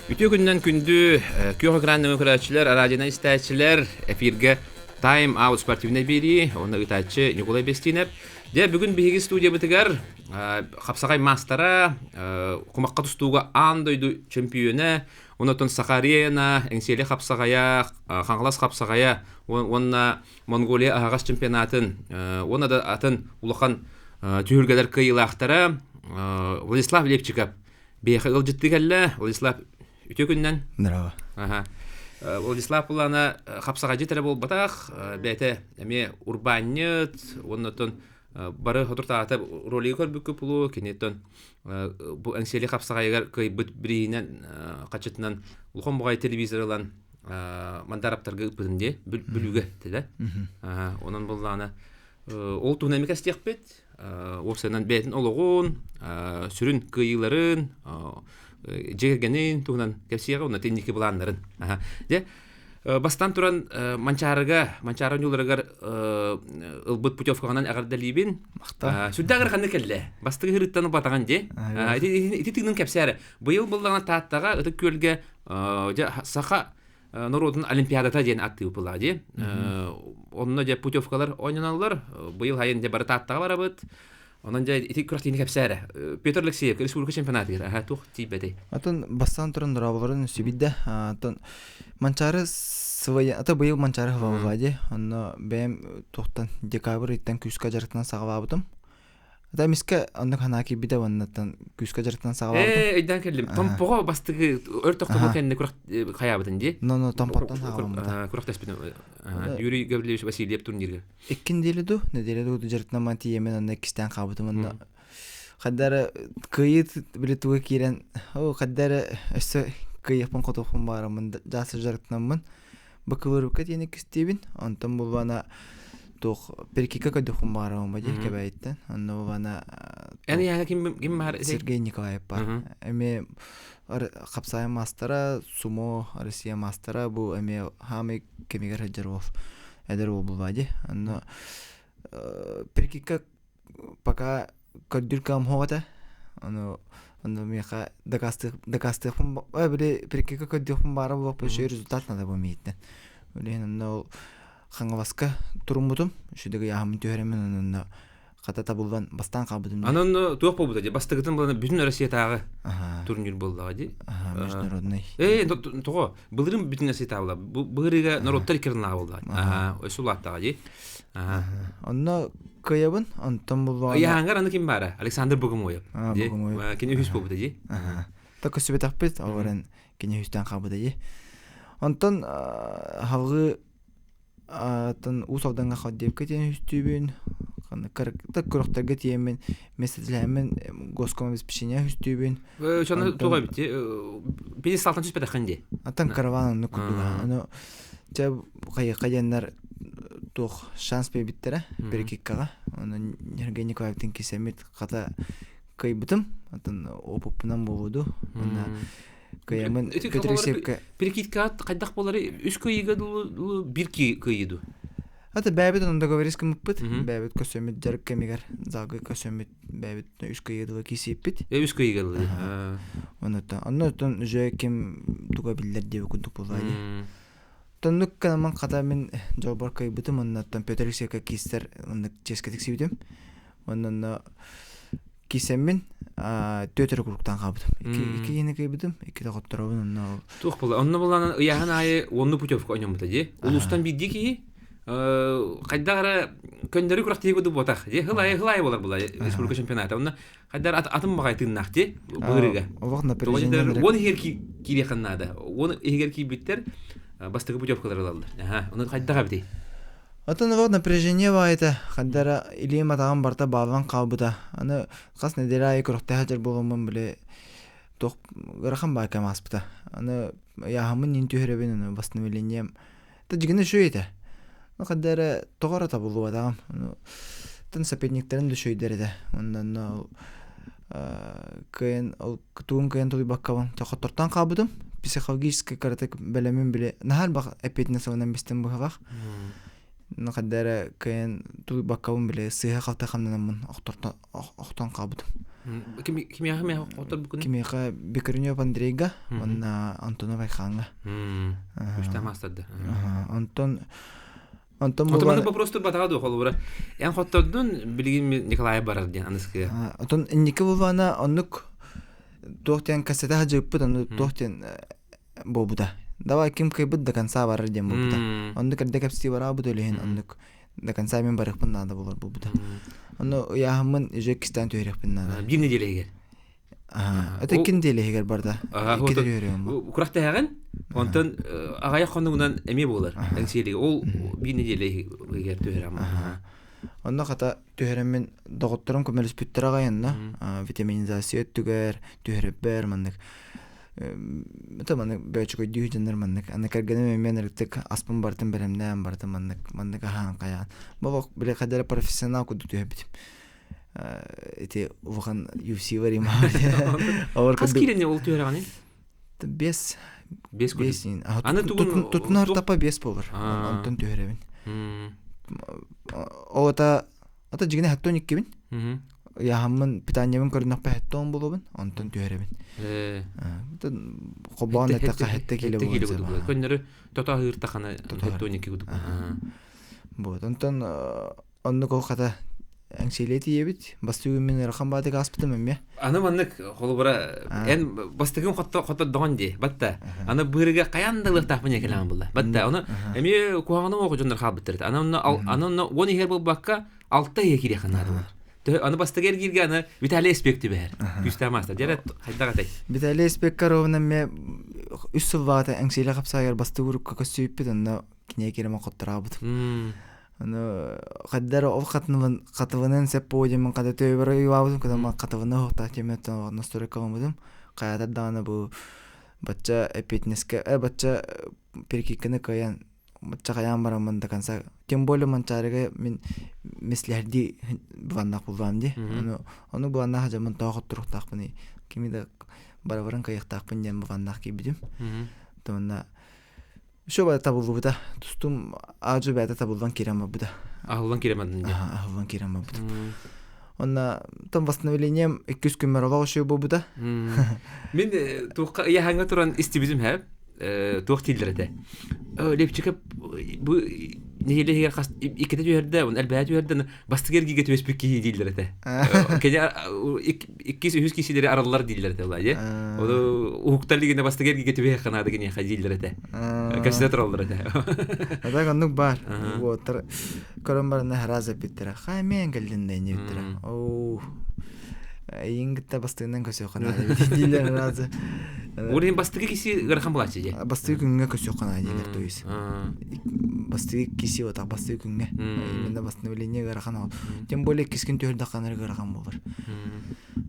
Үтүө күнүнэн күндү күөх экран нөҥүө көрөөччүлэр, радионан истээччилэр, эфиргэ Time Out спортивнай биэрии, уонна ыытааччы Ньукулай Бестинов. Дьэ, бүгүн биһиги студиябытыгар хапсаҕай маастара, кумахха тустууга аан дойду чөмпүйүөнэ, онтон Саха Арена, Эҥсиэли хапсаҕайа, Хаҥалас хапсаҕайа уонна Монголия аһаҕас чемпионатын уонна да атын улахан түһүлгэлэр кыайыылаахтара Владислав Лепчиков биһиэхэ ыалдьыттыы кэллэ. Владислав, үтүө күнүнэн. Здорово. Аха. Владислав Кулана хапсаҕайдьыт эрэ буолбатах, бэйэтэ эмиэ урбаанньыт, уонна оттон бары соторутааҕыта ролигы көрбүккүт булуу, киниттэн бу Эҥсиэли хапсаҕайыгар кыайбыт бирииһинэн хаччытынан улахан баҕайы телевизор ылан Мандараптарга ыыппытын дии, Бүлүүгэ этэ. Онон буллаҕына ол туһунан эмиэ кэстиэхпит. Уопсайынан бэйэтин олоҕун, сүрүн кыайыыларын, дьиэ кэргэнин туһунан кэпсиэҕэ уонна инники былааннарын. Дьэ, бастаан туран Манчаарыга, Манчаары оонньууларыгар ылбыт путевкаҕынан эҕэрдэлиибин. Сүрдээх ыараханнык кэллэ. Бастакы ыһырыттан ылбатаҕын дии. Ити тыынын кэпсээрэ. Быйыл буллаҕына Тааттаҕа Ытык Күөлгэ дьэ саха норуотун олимпиадата диэн аттыыпылаа дии. Онно дьэ путевкалар оонньоналлар. Быйыл хайын дьэ бары Тааттаҕа барабыт. Онон дьэ ити күрэхтиини кэпсээрэ. Петр Алексеев республика чемпионатыгар аха туох тиийбэтэй? Атын бастаан туран дорооболорун үсүбүйдэ. Атын Манчаары сывая ата быйыл Манчаары хабабыла дии. Онно бэйэм туохтан декабрь ыйтан күүскэ дьарыктанан саҕалаабытым. Ата эмискэ оннук санаа киирбитэ уоннаттан күүскэ дьарыктанан саҕалаабытым. Ээ, өйдөөн кэллим. Томпоҕо бастакы өр тохтобул кэннэ күрэх хайаабытын дии. Но, но Томпоттон саҕаламмыта. Күрэхтэспитим. Юрий Гаврильевич Васильев турнирга. Икки неделя ду, неделя ду дьарыктанамман тиийэммин онно иккистээн хаалбытым онно хайда эрэ кыайыы били туга киирэн оо хайда эрэ өссө кыайыахпын хотуохпун баарыммын дьаасы дьарыктанаммын бакылырыкка диэн иккистиибин онтон булбана туох перекика көрдөхпүн баарабын дии кэбээйиттэн онно булбана эн яһа ким ким баар Сергей Николаев бар эмиэ хапсаайын маастара сумо Россия маастара бу эмиэ хаамай кэмигэр сылдьар уол эдэр уол булбаа дии онно перекикка пока көрдүүр кыам суох этэ ону ону миэхэ дакаастыахпын били перекикка көрдүөхпүн баара буолуохпун үчүгэй результат надо бу миигиттэн билигин онно ол Хаҥаласка туруммутум үчүгэй ыйааһыммын түһэрэммин онно хата табыллан бастаан хаалбытым Анан туох буолбута дии бастакытын булан бүтүн Россиятааҕы турнир буоллаҕа дии международный э тоҕо былырын бүтүн Россиятааҕы бу быһырыга норуоттар иккиринааҕы буоллаҕа өссө улааттаҕа дии онно кыайабын онтон буллаҕына ыйааһыҥар аны ким баара Александр Богомоев кини үһүс буолбута дии та көстүбэтэхпит ол эрэн кини үһүстээн хаалбыта дии онтон халгыы Атын Уус Алдаҥҥа Ходдиевка тиийэн үһүстүүбүн, да күрэхтэргэ тиийэммин миэстэтилэһэммин госкомобеспечение үһүстүүбүн. Сонно туох эбит пьедесталтан түспэтэххин дии. Атын караван оннук курдук. Ону дьэ хайыахха диэннэр туох шанс биэрбиттэрэ перекиккаҕа. Онон Сергей Николаевтын кисэммит хата кыайбытым. Атын опыппынан буолуо дуу. Уонна Кыйамын Петр Алексеевка Перекидка хайдах буолары үс кыайыыга дуу биир кыайыы дуу? Ата бэйэбит онон договорис гыммыппыт. Бэйэбит көсөммүт дьарык кэмигэр залга көсөммүт бэйэбит үс кыайыы дылы киисииппит. Үс кыайыыга дылы. Онуттан оннуттан уже ким туга биллэр диэбит курдук буолла дии. Тоннук канаман хата мин дьолбор кыайбытым оннуттан Петр Алексеевка киистэр оннук чиэскэ тиксибитим. Онно киисэммин түөрт эрэ куруктаан хаалбытым. Икки киһини кыйбытым, иккитэ хотторобун онно ол. Туох буолла? Онно буллаан ыйааһын аайы уонну путевка ойноммута дии. Улуустан биирдии киһи хайдах эрэ көннөрү күрэхтэһии курдук буотах дии. Хыл айы болар була республика чемпионата. Онно хайдар атын баҕай тыыннаах дии быһырыга. Олох напряжение. Уон иһигэр киириэххин наада. Уон иһигэр киирбиттэр бастакы путевкалары ылаллар. Аха, ону хайдах эбитий? Оттон вот напряжение баайыта, ханна эрэ илиим атаҕым барыта бааллан хаалбыта. Аны хас нэдиэлэ аайы күрэхтэһэ сылдьар буоламмын били туох ыарахан баай кэм ааспыта. Аны ыйааһыммын иин түһэрэбин, аны восстановлением да дьигинэ үчүгэй этэ. Ну ханна эрэ тоҕо эрэ табыллыбатаҕым. Ону тын соперниктэрим да үчүгэйдэр этэ. Онно онно кыайан ол тугун кыайан тулуйбаккабын хотортон хаалбытым. Психологически кыратык бэлэмин били наһаа элбэх эппиэтинэс ылынан бистим быһалаах. Ханна эрэ кыайан тулуйбаккабын били сыыһа-халты хамнанаммын охтон хаалбытым. Кимиэхэ кимиэхэ охторбуккун? Кимиэхэ Бекренев Андрейга уонна Антонов Айхаҥҥа. Үстэ маастарда. Онтон Онтон маннык вопростар батаҕа дуо холобура эн хоттордун билигин Николай барар диэн аныскыга. Онтон инники булбана оннук туох диэн кассета хадьыппыт ону туох диэн буолбута. Давай ким кыайбыт до конца барар диэн буолбута. Оннук эрдэ кэпсии бараабыт өлүһүн оннук до конца мин барыахпын наада буолар буолбута. Ону ыйааһыммын уже иккистээн түһэриэхпин наада. Биир неделя иһигэр. Это икки неделя иһигэр барда. Икки түһэриэм. Курахтэһэҕин, онтон аҕайах хонугунан эмиэ буолар. Эҥсиэлигэ. Ол биир неделя иһигэр түһэрэм. Онно хата түһэрэммин доҕотторум көмөлөспүттэр аҕай онно витаминизация өттүгэр түһэрэрбэр маннык это маннык бөөчүкөйдүү дьоннор маннык аны кэргэним эмиэ ынырыктык аспын барытын бэлэмнээн барытын маннык маннык аһаан хайаан бу били хайдара профессионал курдук түһэрбитим ити улахан UFC варима Хас киилэни ол түһэрэҕиний? Бес Бес бес Аны тугун тутунар тапа бес болар. Онтон түһэрэбин. Ота Ата дьигинэ хэттон иккибин. Яһаммын питаниябын көрүнөхпө хэттон булубун, онтон түһэрэбин. Хобоон эттэххэ хэттэ кило буолар. Көннөрү тото аһыыртахана хэттон икки кутук. Вот, онтон оннук ол хата эҥсиэлиэ тиийэбит. Бастыгын мин ыарахан баатык ааспытым эмиэ. Аны маннык холобура эн бастыгын хото хотоддоҕун дии батта аны быырыга хайаан да ылыахтаахпын кэлэҕин булла батта ону эмиэ куһаҕаны оҕо дьоннор хаалбыттар аны онно аны онно уон иһэр буолбакка алта иһэ кириэхэ наада болар аны бастакы эргииргэ аны Виталий Эспек түбэһэр күүстээх маастар дьэрэ хайдах этэй Виталий Эспекка ровно эмиэ үс сыллаата эҥсиэлэ хапсаайар бастыгы урукка көссүйүппүт онно кинигэ киирэмэ хоттораабыт Аны хайдара ол хатыныбын хатыбынан сеп подиумун хата төбөр уйбаабытым кытама хатыбына уһуктаах тиэмэттэн настройка ылыммытым хайатар даҕаны бу бачча эппиэтинэскэ э бачча перекидканы кыайан бачча хайаан бараммын до конца тем более Манчаарыга мин мислэһэрдии былааннаах буллаам дии ону ону былааннаах дьоммун тоҕо хотторуохтаахпыный кими да барабарын кыайыахтаахпын диэн былааннаах киирбитим тонна Все бэйэтэ табыллыбыта. Тустум аадьы бэйэтэ табыллан киирэн барбыта. Аһыллан киирэн бардын дии. Аһыллан киирэн барбыта. Онна там восстановлением иккис күммэр олох үчүгэй буолбута. Мин туохха ыйаһаҥҥа туран истибитим һэ туох дииллэр этэ. Лепчиков бу нэһилиэ иһигэр хас иккитэ түһэрдэ, элбэҕэ түһэрдэ, бастакы эргиигэ түбэспит киһи дииллэр этэ. Кини иккис үһүс киһилэри араллар дииллэр этэ былаа Ону уһуктар лигинэ бастакы эргигэ түбэһиэххэ наада киниэхэ дииллэр этэ. Кэпсэтэ тураллар этэ. Атак оннук баар. Уоттар көрөн баран хараас эппиттэрэ. Хай мен кэллин да иннибиттэрэ. Оу эйин кытта бастыгынан көсүөххэ наада дииллэр разы. Урин бастакы киси ыарахан булааччы дии. Бастыгы күҥҥэ көсүөххэ наада дииллэр то есть. Бастыгы киси отак бастыгы күҥҥэ. Именно восстановление ыарахан ол. Тем более кискин түһэрдэххэ ыарахан буолар.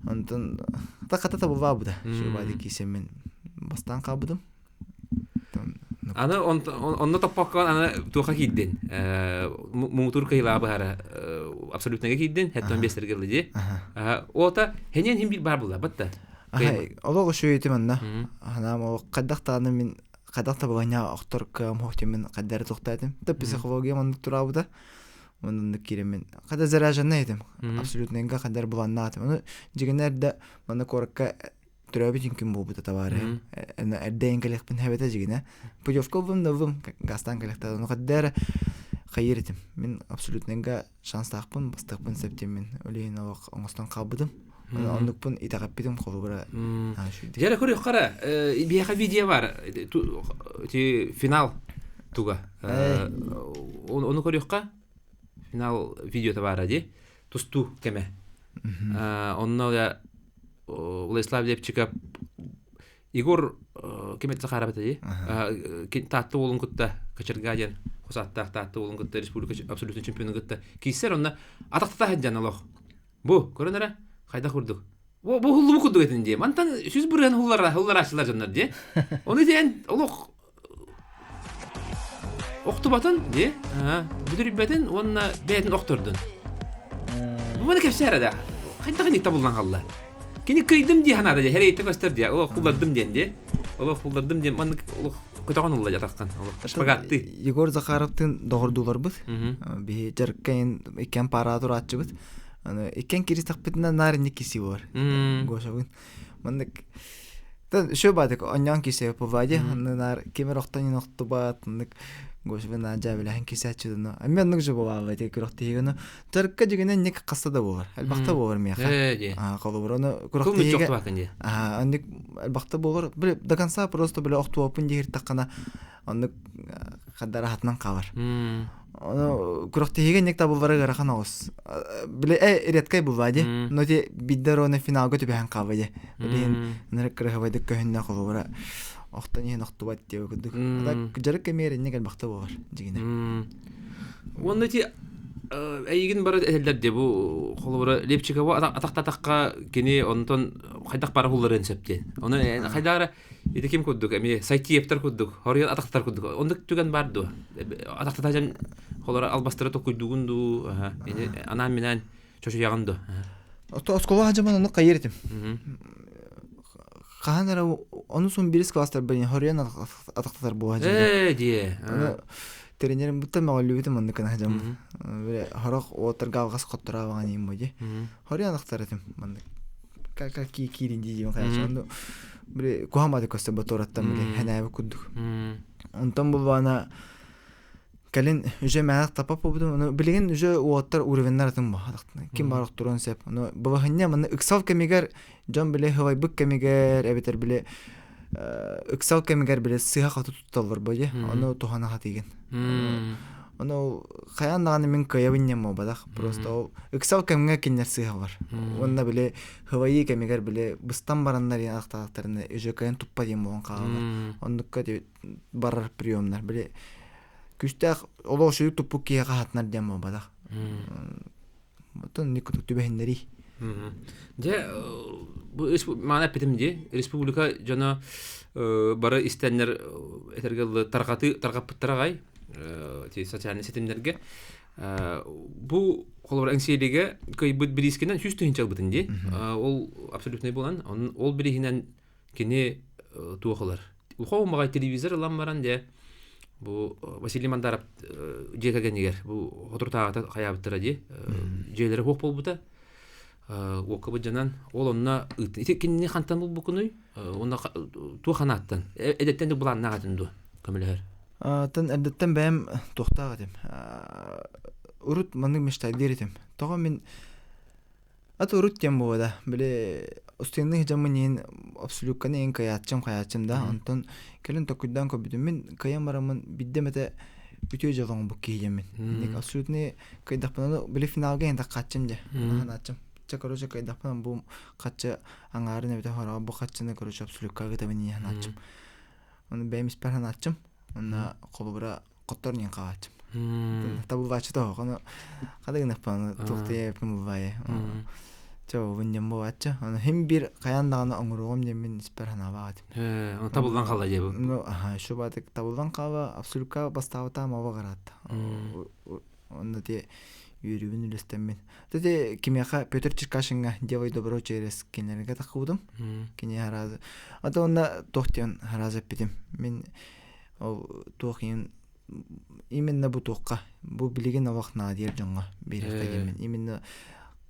Онтон хата табыллаабыта. Шубады кисэммин бастаан хаалбытым. Аны онно топпокко аны туоха киирдин. Муҥутуур кыйылаа быһара абсолютныйга киирдин, хэттон биэстэргэ ылла дии. Ота хэниэн хин бир бар була батта. Олох үчүгэй манна. Ханаам ол хайдах даҕаны мин хайдах да баланьа охтор кыам хоох мин хайдары тохтоотум. Та психология маннык тураабыта. Оннук киирэммин хата заряженный этим. Абсолютныйга хайдар буланнаатым. Ону дьигинэ эрдэ манна куоракка төрөөбүт үҥкүм буолбута табаарыһым. Эрдэ кэлиэхпин хэбэтэ дьигинэ. Путевка ыллым да ыллым газтан кэлиэхтэ. Ону хайда эрэ хайыр этим. Мин абсолютныйга шанстаахпын, бастыахпын сөп диэммин үлэһин олох оҥостон хаалбытым. Оннукпун итэҕэппитим холобура. Дьэ көрүөххэ эрэ, биһиэхэ видео бар. Ити финал туга. Ону көрүөххэ. Финал видеота баара дии. Тустуу кэмэ. Онно Владислав Лепчиков Егор ким этэ Захаров этэ дии. Таатта уолун кытта Кочерга диэн хос ааттаах Таатта уолун кытта республика абсолютный чемпионун кытта киирсэр онно атахтата сылдьан олох. Бу көрөн эрэ хайдах курдук. Бу бу хуллубу курдук этин дии. Мантан сүз бырыан хуллара хулларааччылар дьоннор дии. Ону диэн олох охтубатын дии. Бүдүрүйбэтин уонна бэйэтин охтордун. Бу маны кэпсээр да. Хайдах инник табыллан халла. Кини кыйдым дии санаата дии. Хэрэйте көстөр дии. Олох хуллардым диэн дии. Олох хуллардым диэн маннык олох. Көтөҕөн ылла дьатахтан. Шпагатты. Егор Захаровтыын доҕордууларбыт. Биһи дьарыкка иккен пара турааччыбыт. Аны иккен киристэхпитинэ наар инник киси бар. Гошабын. Маннык Тан шо баатык онньоон кисе повади онну наар кимер охтон охтубат оннук Гошабын наар жабилаһын кисээччи дно. Эмме оннук же буолаалла ти күрөхтиһигину Тарка дьигинэн ник хаста да буолар. Элбахта буолар миэхэ. Аа холобур ону күрөхтиһигэ Аа оннук элбахта буолар. Биле до конца просто биле охтуоппун диһиртаххана оннук хаддар аһатынан хаалар. Ону күрөхтиһигэ ник табыллара ыарахан оҕус. Биле э редкай булла ди. Но ти биддер оны финалга түбэһэн хаалла ди. Билин нырык кырыһабайдык көһүннэ холобура охтон иһин охтубат диэ курдук. Так дьарык кэмиэр инник элбахта буолар дьигинэ. Уонна ити эйигин бары этэллэр дии бу холобура Лепчикова атахтатахха кини онтон хайдах бара хулларыан сөп диэн. Ону хайдах ити ким курдук эмиэ Сайтиевтар курдук, хоруйан атахтар курдук. Оннук түгэн бар дуо? Атахтата дьон холоро албастары токуйдугун дуу, анаан-минээн чочуйаҕын дуо? Ото оскуола хадьаман ону хайыр этим. Хаһан эрэ ону сун бирис класстар бэрин хоруйан атахтатар буола Ээ дии. Тренерим бутта мөҕүллүбүтүм оннук гына сылдьаммын. Бile хорох уоттарга алҕас хотторообаҕан иим бу дии. Хоруйан ахтар этим маннык. Как киирин дии диим хайачы. Онну бile куһамады көстө ботуораттан бile хэнээбит курдук. Онтон булбаана кэлин уже мээнэх тапап буолбутум. Ону билигин уже уоттар уровеннар атын бу. Ким бар охторуон сөп. Ону балаһынньа манна ыксал кэмигэр дьон биле хывайбыт кэмигэр эбэтэр биле ыксал кэмигэр биле сыһа хату тутталлар бо дии ону туһана хатыгын ону хайаан даҕаны мин кыайабын диэн буолбатах просто ол ыксал кэмҥэ кинилэр сыыһалар уонна били хывайыы кэмигэр били быстан бараннар диэн ахтаахтарына уже кыайан туппа диэн буолан хаалаллар оннукка барар приемнар били күүстээх олох үчүгэй туппут киһиэхэ хатынар диэн буолбатах Оттон кутук түбэһиннэрий. Дьэ, бу маана эппитим дии, республика дьоно бары истэннэр этэргэ дылы тарҕатыы тарҕаппыттара аҕай социальнай ситимнэргэ. Бу холобура Эҥсиэлигэ кыайбыт бириискинэн 100 тыһыынча ылбытын дии. Ол абсолютнай буолан, ол бирииһинэн кини туох ылар? Улахан умаҕай телевизор ылан баран дьэ бу Василий Мандаров дьиэ кэргэнигэр бу соторутааҕыта хайаабыттара дии дьиэлэрэ суох буолбута уокка быдьанан ол онно ыыттын ити кинини хантан булбуккунуй уонна туох анааттан эдэттэн да былааннаах этин дуо көмөлөһөр Тан эрдэттэн бэйэм туохтаах этим урут маннык мечтайдыыр этим тоҕо мин Ат урут диэн буолла били устуйаннык сылдьаммын иһин абсолютканы иһин кыайааччым хайааччым да онтон кэлин толкуйдаан көрбүтүм мин кыайан бараммын биирдэ эмэтэ үтүө дьол оҥорбут киһи диэммин инник абсолютный кыайдахпына били финалга иһин таххааччым дьэ ханааччым чэ короче кыайдахпына бу хаччы аҥаарын эбэтэ хороҕо бу хаччыны короче абсолюткка ыытабын иһин ханааччым ону бэйэм испэр ханааччым уонна холобура Коттор нин хаачым. Табыллааччы тоһо ону хада гынахпан туохтуйа бывае. Чэ обун дем буолааччы. Ону хим бир хайаан даҕаны оҥоруоҕум диэммин испэр санаабаҕатым. Э, табыллан хаалла дии бу. Ну, аха, шу баатык табыллан хаала абсолютка бастаабытаам оба гараатта. Онно те үөрүүбүн үлэстэммин. Те кимиэхэ Петр Черкашинга «Делай добро через» кинилэргэ таххыбытым. Кини харазы. Ата онно туох диэн харазы эппитим. Мин Ол туох иһин именно бу туохха бу билигин олох наадыйар дьоҥҥо биэриэххэ диэммин именно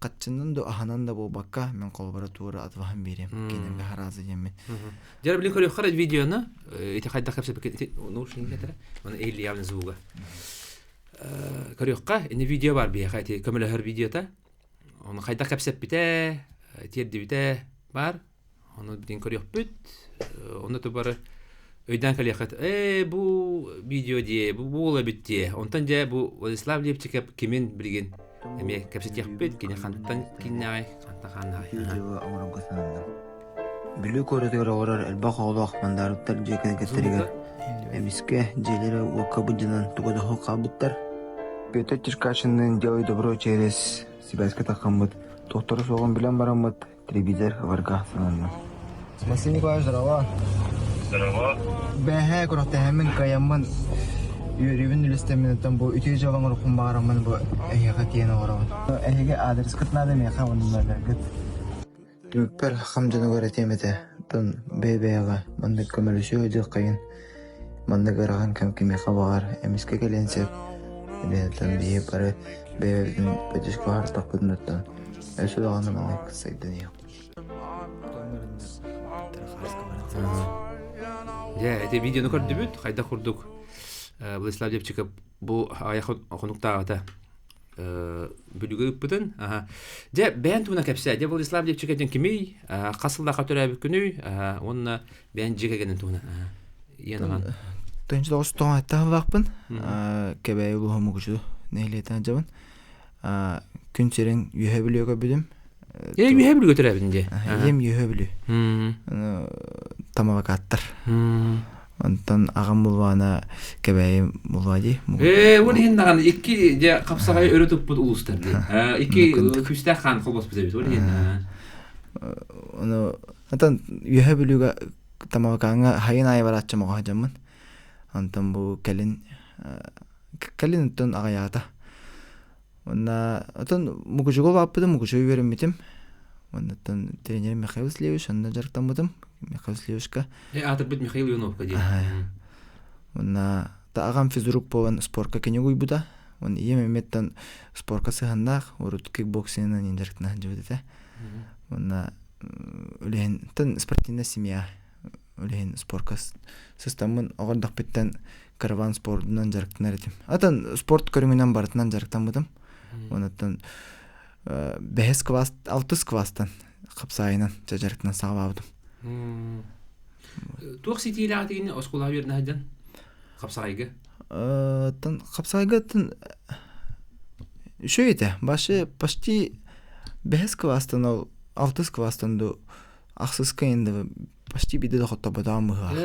хаччынан да аһынан да буолбакка мин холобура туора атваһан биэриэм кинилэргэ хараазы диэммин Дьэ билин көрүөххэ видеону ити хайдах кэпсэппиккин ити наушник этэрэ оны иһиллиявын звуга көрүөххэ ини видео бар биһиэхэ ити көмөлөһөр видеота оны хайдах кэпсэппитэ тиэрдибитэ бар Ону билин көрүөхпүт. Онно бары өйдөөн кэлиэххит. Ээ, бу видео дии, бу буол эбит дии. Онтон дьэ бу Владислав Лепчиков кимин билигин эмиэ кэпсэтиэхпит. Кини хантан кииннээҕий, хантан хааннааҕый. Видео оҥорорго сананным. Бүлүү куоратыгар олорор элбэх оҕолоох Мандааруттар дьиэ кэргэттэригэр эмискэ дьиэлэрэ уокка былдьанан туга да суох хаалбыттар. Петр Черкашинныын «Делай добро через» сибээскэ таххаммыт, туохтара суоҕун билэн бараммыт, Телевизор ыларга сананным. Василий Николаевич, здорово. Здорово. Бэһээ күрэхтэһэммин кыайаммын үөрүүбүн үлэстэммин бу үтүө дьыала оҥорукпун баҕараммын бу эһиэхэ тиийэн олоробун. Эһиги аадырыскыт наада миэхэ уонна Түмүкпэр хам дьонугар этиэм этэ, оттон бэйэ-бэйэҕэ маннык көмөлөсүө дьаххайын. Маннык ыарахан кэм кимиэхэ баҕар эмискэ кэлиэн сөп. Эбиһэттэн биһи бары бэйэбитин бөтүскэ аһартахпытыттан өссө даҕаны маннык сайдан иһиэхпит. Дьэ, ити видеону көрдүбүт, хайдах курдук Владислав Левчиков бу аҕыйах хонуктааҕыта бүлүүгэ ыыппытын. Дьэ, бэйэн туһунан кэпсээ. Дьэ, Владислав Левчиков диэн кимий? Хас сыллаахха төрөөбүт күнүй? Уонна бэйэн дьиэ кэргэнин туһунан. Ийэн аҕан. Тыһыынча тоҕус тоҕон сэттэ сыллаахпын. Кэбээйи улууһа Мукучу нэһилиэтин сылдьабын. Күн сирин Үөһээ Бүлүүгэ көрбүтүм. Ээ, Үөһээ Бүлүүгэ төрөөбүтүн дии. Ийэм Үөһээ Бүлүү. Тамалакааттар. Онтон аҕам булбаана Кэбээйи булбаа дии. Ээ, ол иһин даҕаны икки дьэ хапсаҕайы өрө туппут улуустар дии. Икки күүстээх хаан холбоспут эбит ол иһин. Ону Онтон Үөһээ Бүлүүгэ Тамалакааҥҥа хайын аайы барааччым оҕо сылдьаммын. Онтон бу кэлин кэлин оттон аҕыйаата. Уонна оттон Мукучуга улааппытым, Мукучуга үөрэммитим. Оннуттан тренер Михаил Васильевич онно дьарыктаммытым. Михаил Васильевичка. Э, аатырбыт Михаил Ивановка диэн. Уонна аҕам физрук буолан спорка кини угуйбута. Уонна ийэм эмиэттэн спорка сыһаннаах, урут кикбоксинынан дьарыктана сылдьыбыт этэ. Уонна үлэһин спортивная семья үлэһин спорка сыстаммын оҕордохпуттан караван спордунан дьарыктанар этим. Атын спорт көрүҥүнэн барытынан дьарыктаммытым. Онуттан бэһис класс, алтыс класстан хапсаайынан дьарыктанан саҕалаабытым. Туох ситиилээх этигин оскуолаҕа үөрэнэ сылдьан хапсаҕайга? Тан хапсаҕайга үчүгэй этэ. Башы почти бэһис класстан ол алтыс класстан ду ахсыска инде почти биирдэ да хотторботоҕум быһыылаах.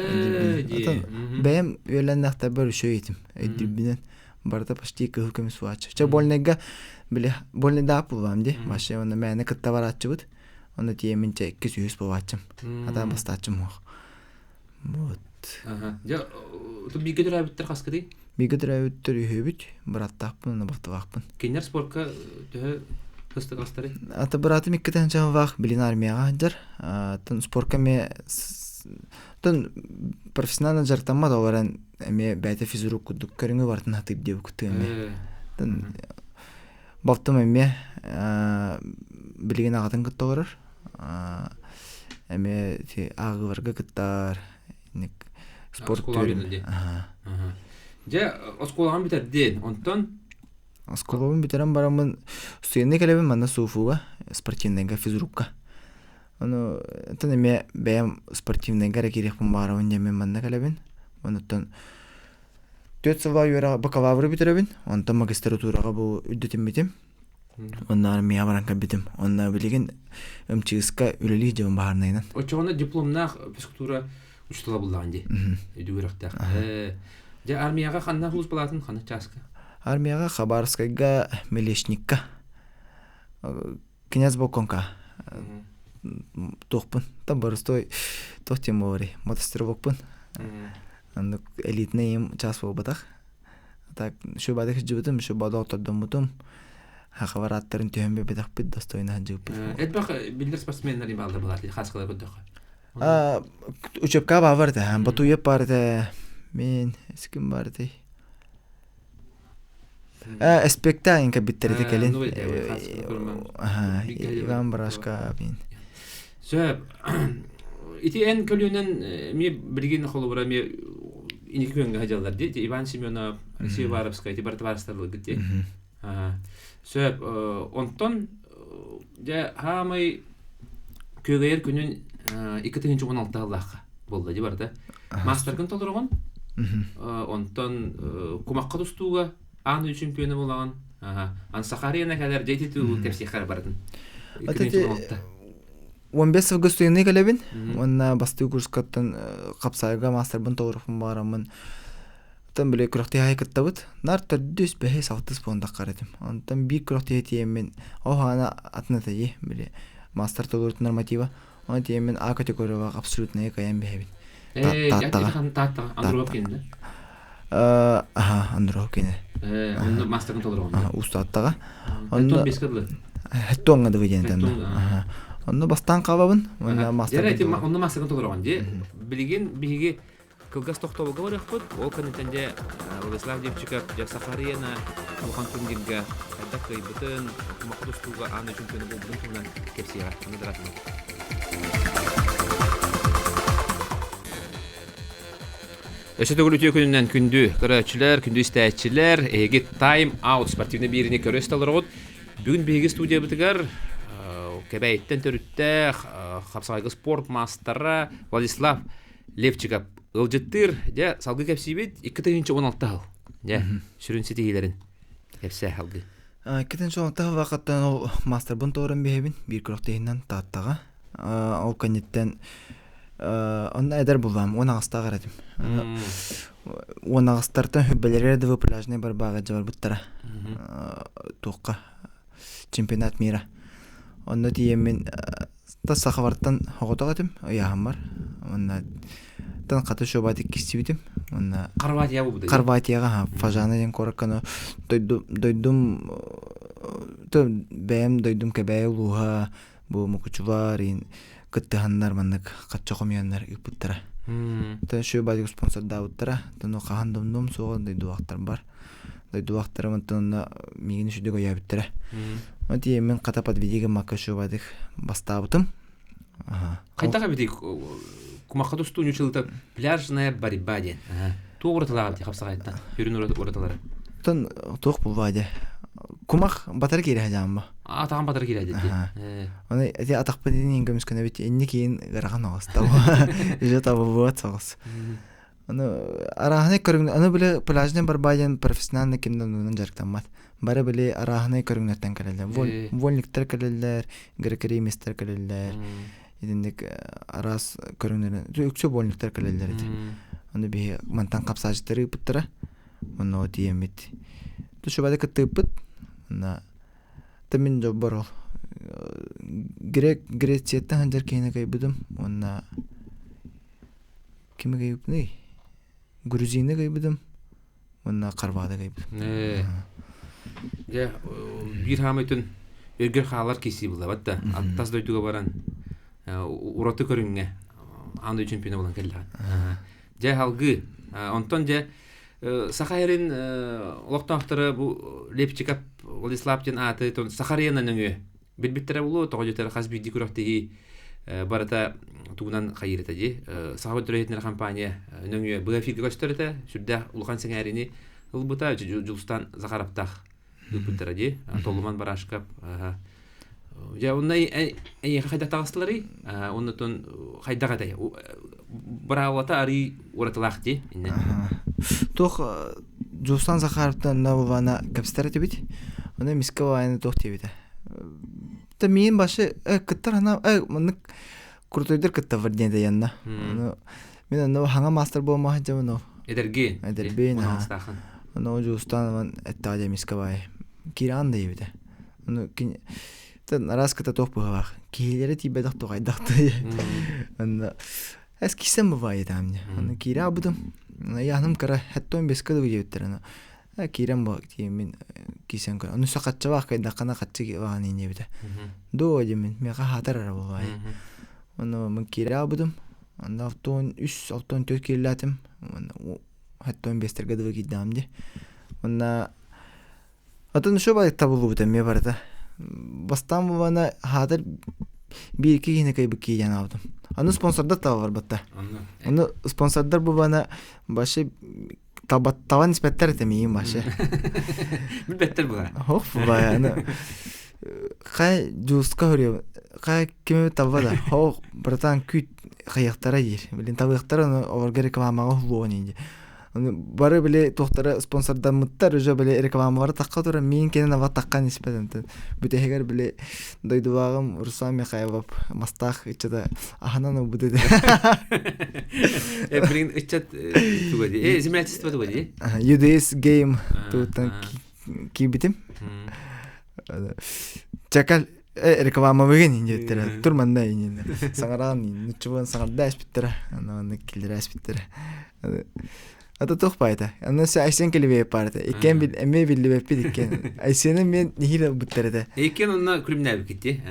Бэйэм үөлэннэхтэрбэр үчүгэй этим. Өйдүүрбүнэн барыта почти кыһыл көмүс буолааччы. Чэ больнайга били больнайдаах буоллаҕым дии. Вообще онно мээнэ кытта барааччыбыт. Онно тиийэммин чэ иккис үһүс буолааччым. Атаан бастааччым суох. Вот. Дьэ, бииргэ төрөөбүттэр хаскытый? Бииргэ төрөөбүттэр үһүбүт, бырааттаахпын уонна балтылаахпын. Кинилэр спорка төһө сыстыгастарый? Ата быраатым иккитэн чаһылаах билин армияҕа сылдьар. Тон спорка эмиэ тон профессионально дьарыктаммат ол эрэн эмиэ бэйэтэ физрук курдук көрүҥү барытын хатыыр диэбит эмиэ. Тон балтым эмиэ билигин аҕатын кытта олорор. Эмиэ ааҕыыларга кыттар спорт түрүн. Дьэ, оскуолаҕын бүтэрдин. Онтон Оскуолабын бүтэрэн бараммын студенныы кэлэбин манна СУФУга, спортивнайга, физрукка. Ону оттон эмиэ бэйэм спортивнайга эрэ киириэхпин баҕарабын диэммин манна кэлэбин. Онуттан түөрт сыллаах үөрэҕи бакалавры бүтэрэбин, онтон магистратураҕа бу үрдэтиммитим. Онно армияҕа баран кэлбитим. Онно билигин МЧС-ка үлэлии дьон баһаарынайынан. Оччоҕуна дипломнаах физкультура учуутала буллаҕын дии. Үдүгүрэхтээх. Дьэ армияҕа ханна службалаатын ханна чааска? Армияҕа Хабаровскайга Мелешникка князь Боконка туохпун там боростой туох диэн буоларый мотострелокпун оннук элитнэй им чаас буолбатах так шубада сылдьыбытым шубада отордоммутум хахабар аттарын түһэн биэрбэтэхпит достойно сылдьыбыппыт Элбэх биллэр спортсменнар бааллар былаат хаскалар көрдөххө. Учебка баар этэ Батуев баар этэ мен ким баар этэй Спектакль кэлбиттэр этэ кэлин. Иван Барашка Сөп. Ити эн көлүөнэн эмиэ билигин холобура эмиэ инники күөҥҥэ сылдьаллар дии. Ити Иван Семенов, Алексей Уваровскай ити барыта барыстарларгыт дии. Сөп. Онтон дьэ хаамай күөгэйэр күнүн 2016 сыллаахха буолла дии барыта. Маастаргын толороҕун. Онтон кумахха тустууга аан дойду чемпиона буолаҕын. Ан Сахарияна кэлэр дьэ ити кэпсиэххэ барытын. 15 сылга студенныы кэлэбин уонна бастыы курскаттан хапсаайга маастарбын толорохпун баҕараммын Оттон били күрэхтэһии кыттабыт. Нар төрдүс, бэһис, алтыс буолан этим. Онтон биир күрэхтэһии тиийэммин, ол хаана атын этэ били мастер толорут норматива. Оны тиийэммин А категорияҕа абсолютнайы кыайан биһэбин. Тааттаҕа. Тааттаҕа. Андропов кинини? Аха, Андропов кини. Онно мастерын толороҕун. Уустааттаҕа. Онно беска дылы. Хеттуоҥҥа дылы диэн этэн. Онно бастаан хаалабын. Онно мастерын толороҕун. Онно мастерын толороҕун дии. Билигин биһиги. Кылгас тохтобулга барыахпыт. Ол кэнниттэн дьэ Владислав Левчиков дьэ Сахарена улахан турнирга хайдах кыайбытын, кумахха тустууга аан дойду чемпиона буолбутун туһунан кэпсиэҕэ. Аны дыраатынан. Өссө төгүл үтүө күнүнэн күндү көрөөччүлэр, күндү истээччилэр, эһиги Time Out спортивнай биэриини көрө истэ олороҕут. Бүгүн биһиги студиябытыгар Кэбээйиттэн төрүттээх хапсаҕайга спорт маастара Владислав Левчиков ыалдьыттыыр. Дьэ, салгыы кэпсиибит. 2016 сыл. Дьэ, сүрүн ситиһиилэрин кэпсээ салгыы. 2016 сыл вакыттан ол маастарбын туоран биһэбин биир күрэхтэһиинэн Тааттаҕа. Ол кэнниттэн онно эдэр буллаам уон аҕыстаах этим. Уон аҕыстартан хүббэлэрэ да пляжный барбааҕа дьабарбыттара. Туохха чемпионат мира. Онно тиийэммин тас сахабартан оҕотох этим ыйааһыммар. Уонна тан хата шобатик кистибитим. Уонна Хорватия буолбута. Хорватияҕа Фажана диэн куоракка дойду дойдум бэйэм дойдум Кэбээйи улууһа бу Мукучулар иин кыттыһаннар маннык хачча хомуйаннар ыыппыттара. Тэн шөбатик спонсордаабыттара. Тон хаһан домдум суоҕа дойдулаахтарбар. Дойдулаахтарым онтон онно миигин үчүгэй өйөөбүттэрэ. Вот мин хата подведи гыммакка шөбатик бастаабытым. Хайдах эбитий кумахха тустуу ньучылыта пляжная борьба диэн. Туох уратылаах эбитий хапсаҕайттан? Сүрүн уратылара. Тон туох булбаа дьэ. Кумах батар киирэ дьаамма. Атаҕын батар киирэ дии. Оны эти атахпын инин көмүскөнөбүт инни киин ыарахан оҕус табы. Уже табылбыат соҕус. Аны арааһынай көрүҥ аны били пляжный борьба диэн профессиональный ким да оннунан дьарыктаммат. Бары били арааһынай көрүҥнэртэн кэлэллэр. Вольниктар кэлэллэр, грекоримистэр кэлэллэр. Итинник араас көрүҥнэрин үксэ вольниктар кэлэллэр ити. Аны биһи мантан хапсааччыттары ыыппыттара. Онно тиийэммит. Тушубада кыттыыппыт. Онно та мин дьолбор ол Грек Грецияттан сылдьар киһини кыайбытым уонна Кими кыйбытый? Грузины кыйбытым уонна Хорваты кыйбытым. Дьэ, биир хаамай түн өргөр хаалар киси булабат да. Тас дойдуга баран ураты көрүҥҥэ аан дойду чемпиона буолан кэллэҕин. Дьэ, халгыы. Онтон дьэ Саха эрин олохтоохторо бу Лепчиков Владислав диэн ааты Сахарена нөҥүө билбиттэрэ буолуо тоҕо диэтэр хас биирдии күрэхтэһии барыта тугунан хайыыр этэ дии саха төрөһүтүнэр компания нөҥүө быһа эфиргэ көстөр этэ сүрдээх улахан сэҥээриини ылбыта Дьулустан Захаровтаах ыыппыттара дии Толлуман Барашкап дьэ онно эйиэхэ хайдах таҕыстыларый оннотон хайдах этэй быраабылата арый уратылаах дии иннэ туох Дьулустан Захаровтан на кэпсэтэр этибит ону эмискэ баайаны туох диэбитэ Та миин башы кыттар хана маннык крутойдар кыттабар диэн янна. Ону мин онно хаҥа мастер буолмаха дьабын Эдэрги. Эдэрбин. Ону жуустан эттэҕэ эмискэ баай. Кииран да ебите. Ону кин тэн араас кыта туох быһалаах. Киһилэри тиийбэтэх туохайдахты. Онно эс кисем бывает амне. Ону киирэ абытым. Яным кара хаттон беске да диэбиттэр. Киирэн бу мин кисэн көр. Ону сахатчабаах кайдаххана хаччы баҕан иннибитэ. Доо димин миэхэ хаатар эрэ буолуой. Ону мин киирэ албытым. Онно алтан үс, алтан төрт киирилээтим. Хаттон биэстэргэ дылы киирдэҕим дии. Онно атын үчүгэй табыллыбыта эмиэ барыта. Бастаан буолана хаатар биир киһини кыайбыт киһи аабытым. Аны спонсордар таба барбатта. Аны спонсордар буолана башы Табаттаҕан испэттэр этэ миигин вообще. Билбэттэр була. Ох бая аны хай жууска хөрүө хай кими табба да хоох братан күүт хайыахтара диир билин табыахтара ону олорго рекламаҕа уһулуоҕун инди Аны бары били туохтара спонсордаммыттар уже били рекламалары тахха турар миин кэнин аба таххан испэт онтон бүтэһигэр били дойдулааҕым Руслан Михайлов мастаах ыччата аһынан ылбыт этэ. Э, блин, ыччат туга дии? Э, землячество туга дии? UDS Game туттан киирбитим. Чакал рекламабыгын диэттэрэ тур манна иннинэ саҥараан нуччубун саҥарда эспиттэрэ аны киллэрэ эспиттэрэ Ата туох баайта? Аны Айсен кэлибиэ паарта. Иккиэн бил эмиэ биллибэппит иккиэн. Айсены мен нэһиилэ ылбыттар этэ. Иккиэн онно күлүмнээбиккит дии.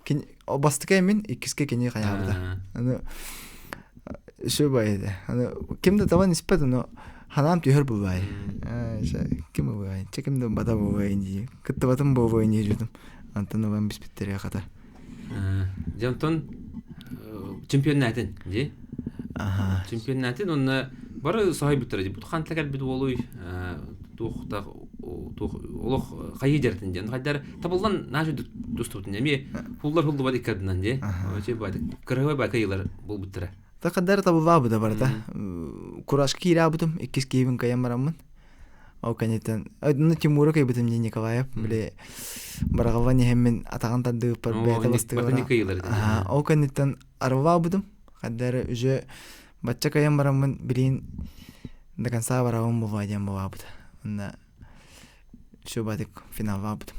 Кини бастакы мин, иккиске кини хайаабыта. Аны Үсү бай Аны ким да табан испэт, но ханаам түһэр бубай. Ким бубай? Че ким да бата бубай дии. Кыттыбатым бубай дии жутум. Антон ылан биспиттере хата. Дьэ онтон чемпионнатын дии. Чемпионнатын онно бары соһуйбуттара дии. Бу ханта кэлбит уолуй туох туох олох хайыы дьарытын диэн хайдар табыллан наша тустубутун эмиэ хуллар хуллубат иккардынан дии. Кырыһыбай бакайылар булбуттара. Та хаддар табыллаабыта барыта. Курашка киирээбитим, иккис киһибин кыайан бараммын. Ол кэнниттэн ну Тимура кыйбытым дии Николаев. Били бараҕаллан иһэммин атаҕын тардыыппар бэйэтэ бастыгыра. Ол кэнниттэн арыллаабытым. Хаддар уже бачча кыайан бараммын билин до конца барабын буолуо диэн буолаабыт. Онно все батик финаллаабытым.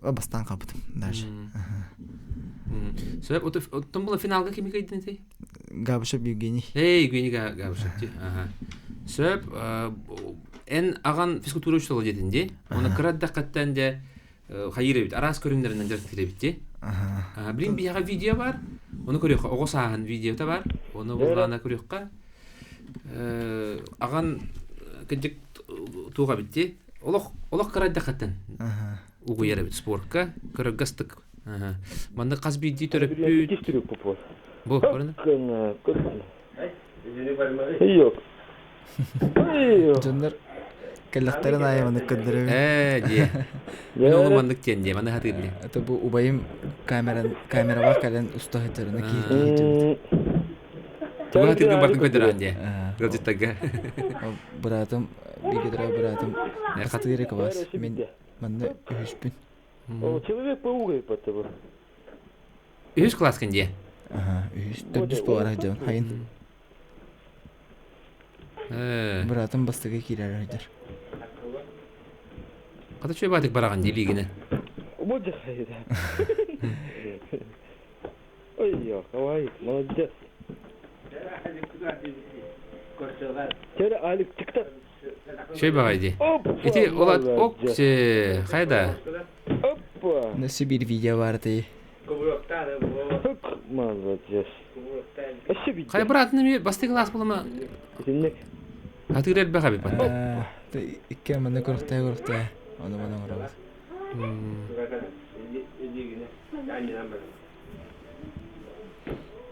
Бастаан хаалбытым даже. Сөп, оттон була финалга кими кыйдын этэй? Габышев Евгений. Эй, Евгений Габышев ти. Сөп, эн аҕан физкультура учуутала диэтин дии. Оны кыра эрдэххиттэн де хайыыр эбит, араас көрүҥнэринэн дьарыктыыр эбит дии. Билин биһиэхэ видео бар. Ону көрүөххэ, оҕо сааһын видеота бар. Ону буллаана көрүөххэ. Аҕан кырдьык туох эбит дии. Олох олох кыра эрдэххиттэн угуйар эбит спортка, кыргастык. Манна хас биирдии төрөппүт Бу, көрүнэ. Yok. Дьоннор кэллэхтэрин аайы маннык көрдөрөбүн. Ээ, дии. Мин ону маннык диэн дии, маны хатыыр дии. Это бу убайым камеран камералаах кэлэн уста сылдьарына киһи киһи Тугу хатыыргын бардын көрдөрөҕүн дии. Ыалдьыттарга. Быраатым бииргэ төрөөбүт быраатым хатыыр кылаас. Мин манна үһүспүн. Человек-паук это Үһүс класскын дии. Аха, үһүс, төрдүс буолар сылдьабын. Хайын. Быраатым бастакы киирэр сылдьар. Хата үчүгэй баатык бараҕын дии лиигинэ. Ой, давай, молодец. Теперь Алик, тик-так. Үчүгэй баҕай дии. Ити ол ок хайда? Нөсү биир видео баар этэй. Молодец. Хайа быраатын эмиэ бастакы класс буолама Атыыр элбэх эбит баттан. Икки манна көрөхтөө көрөхтөө ону маны оҥоробут.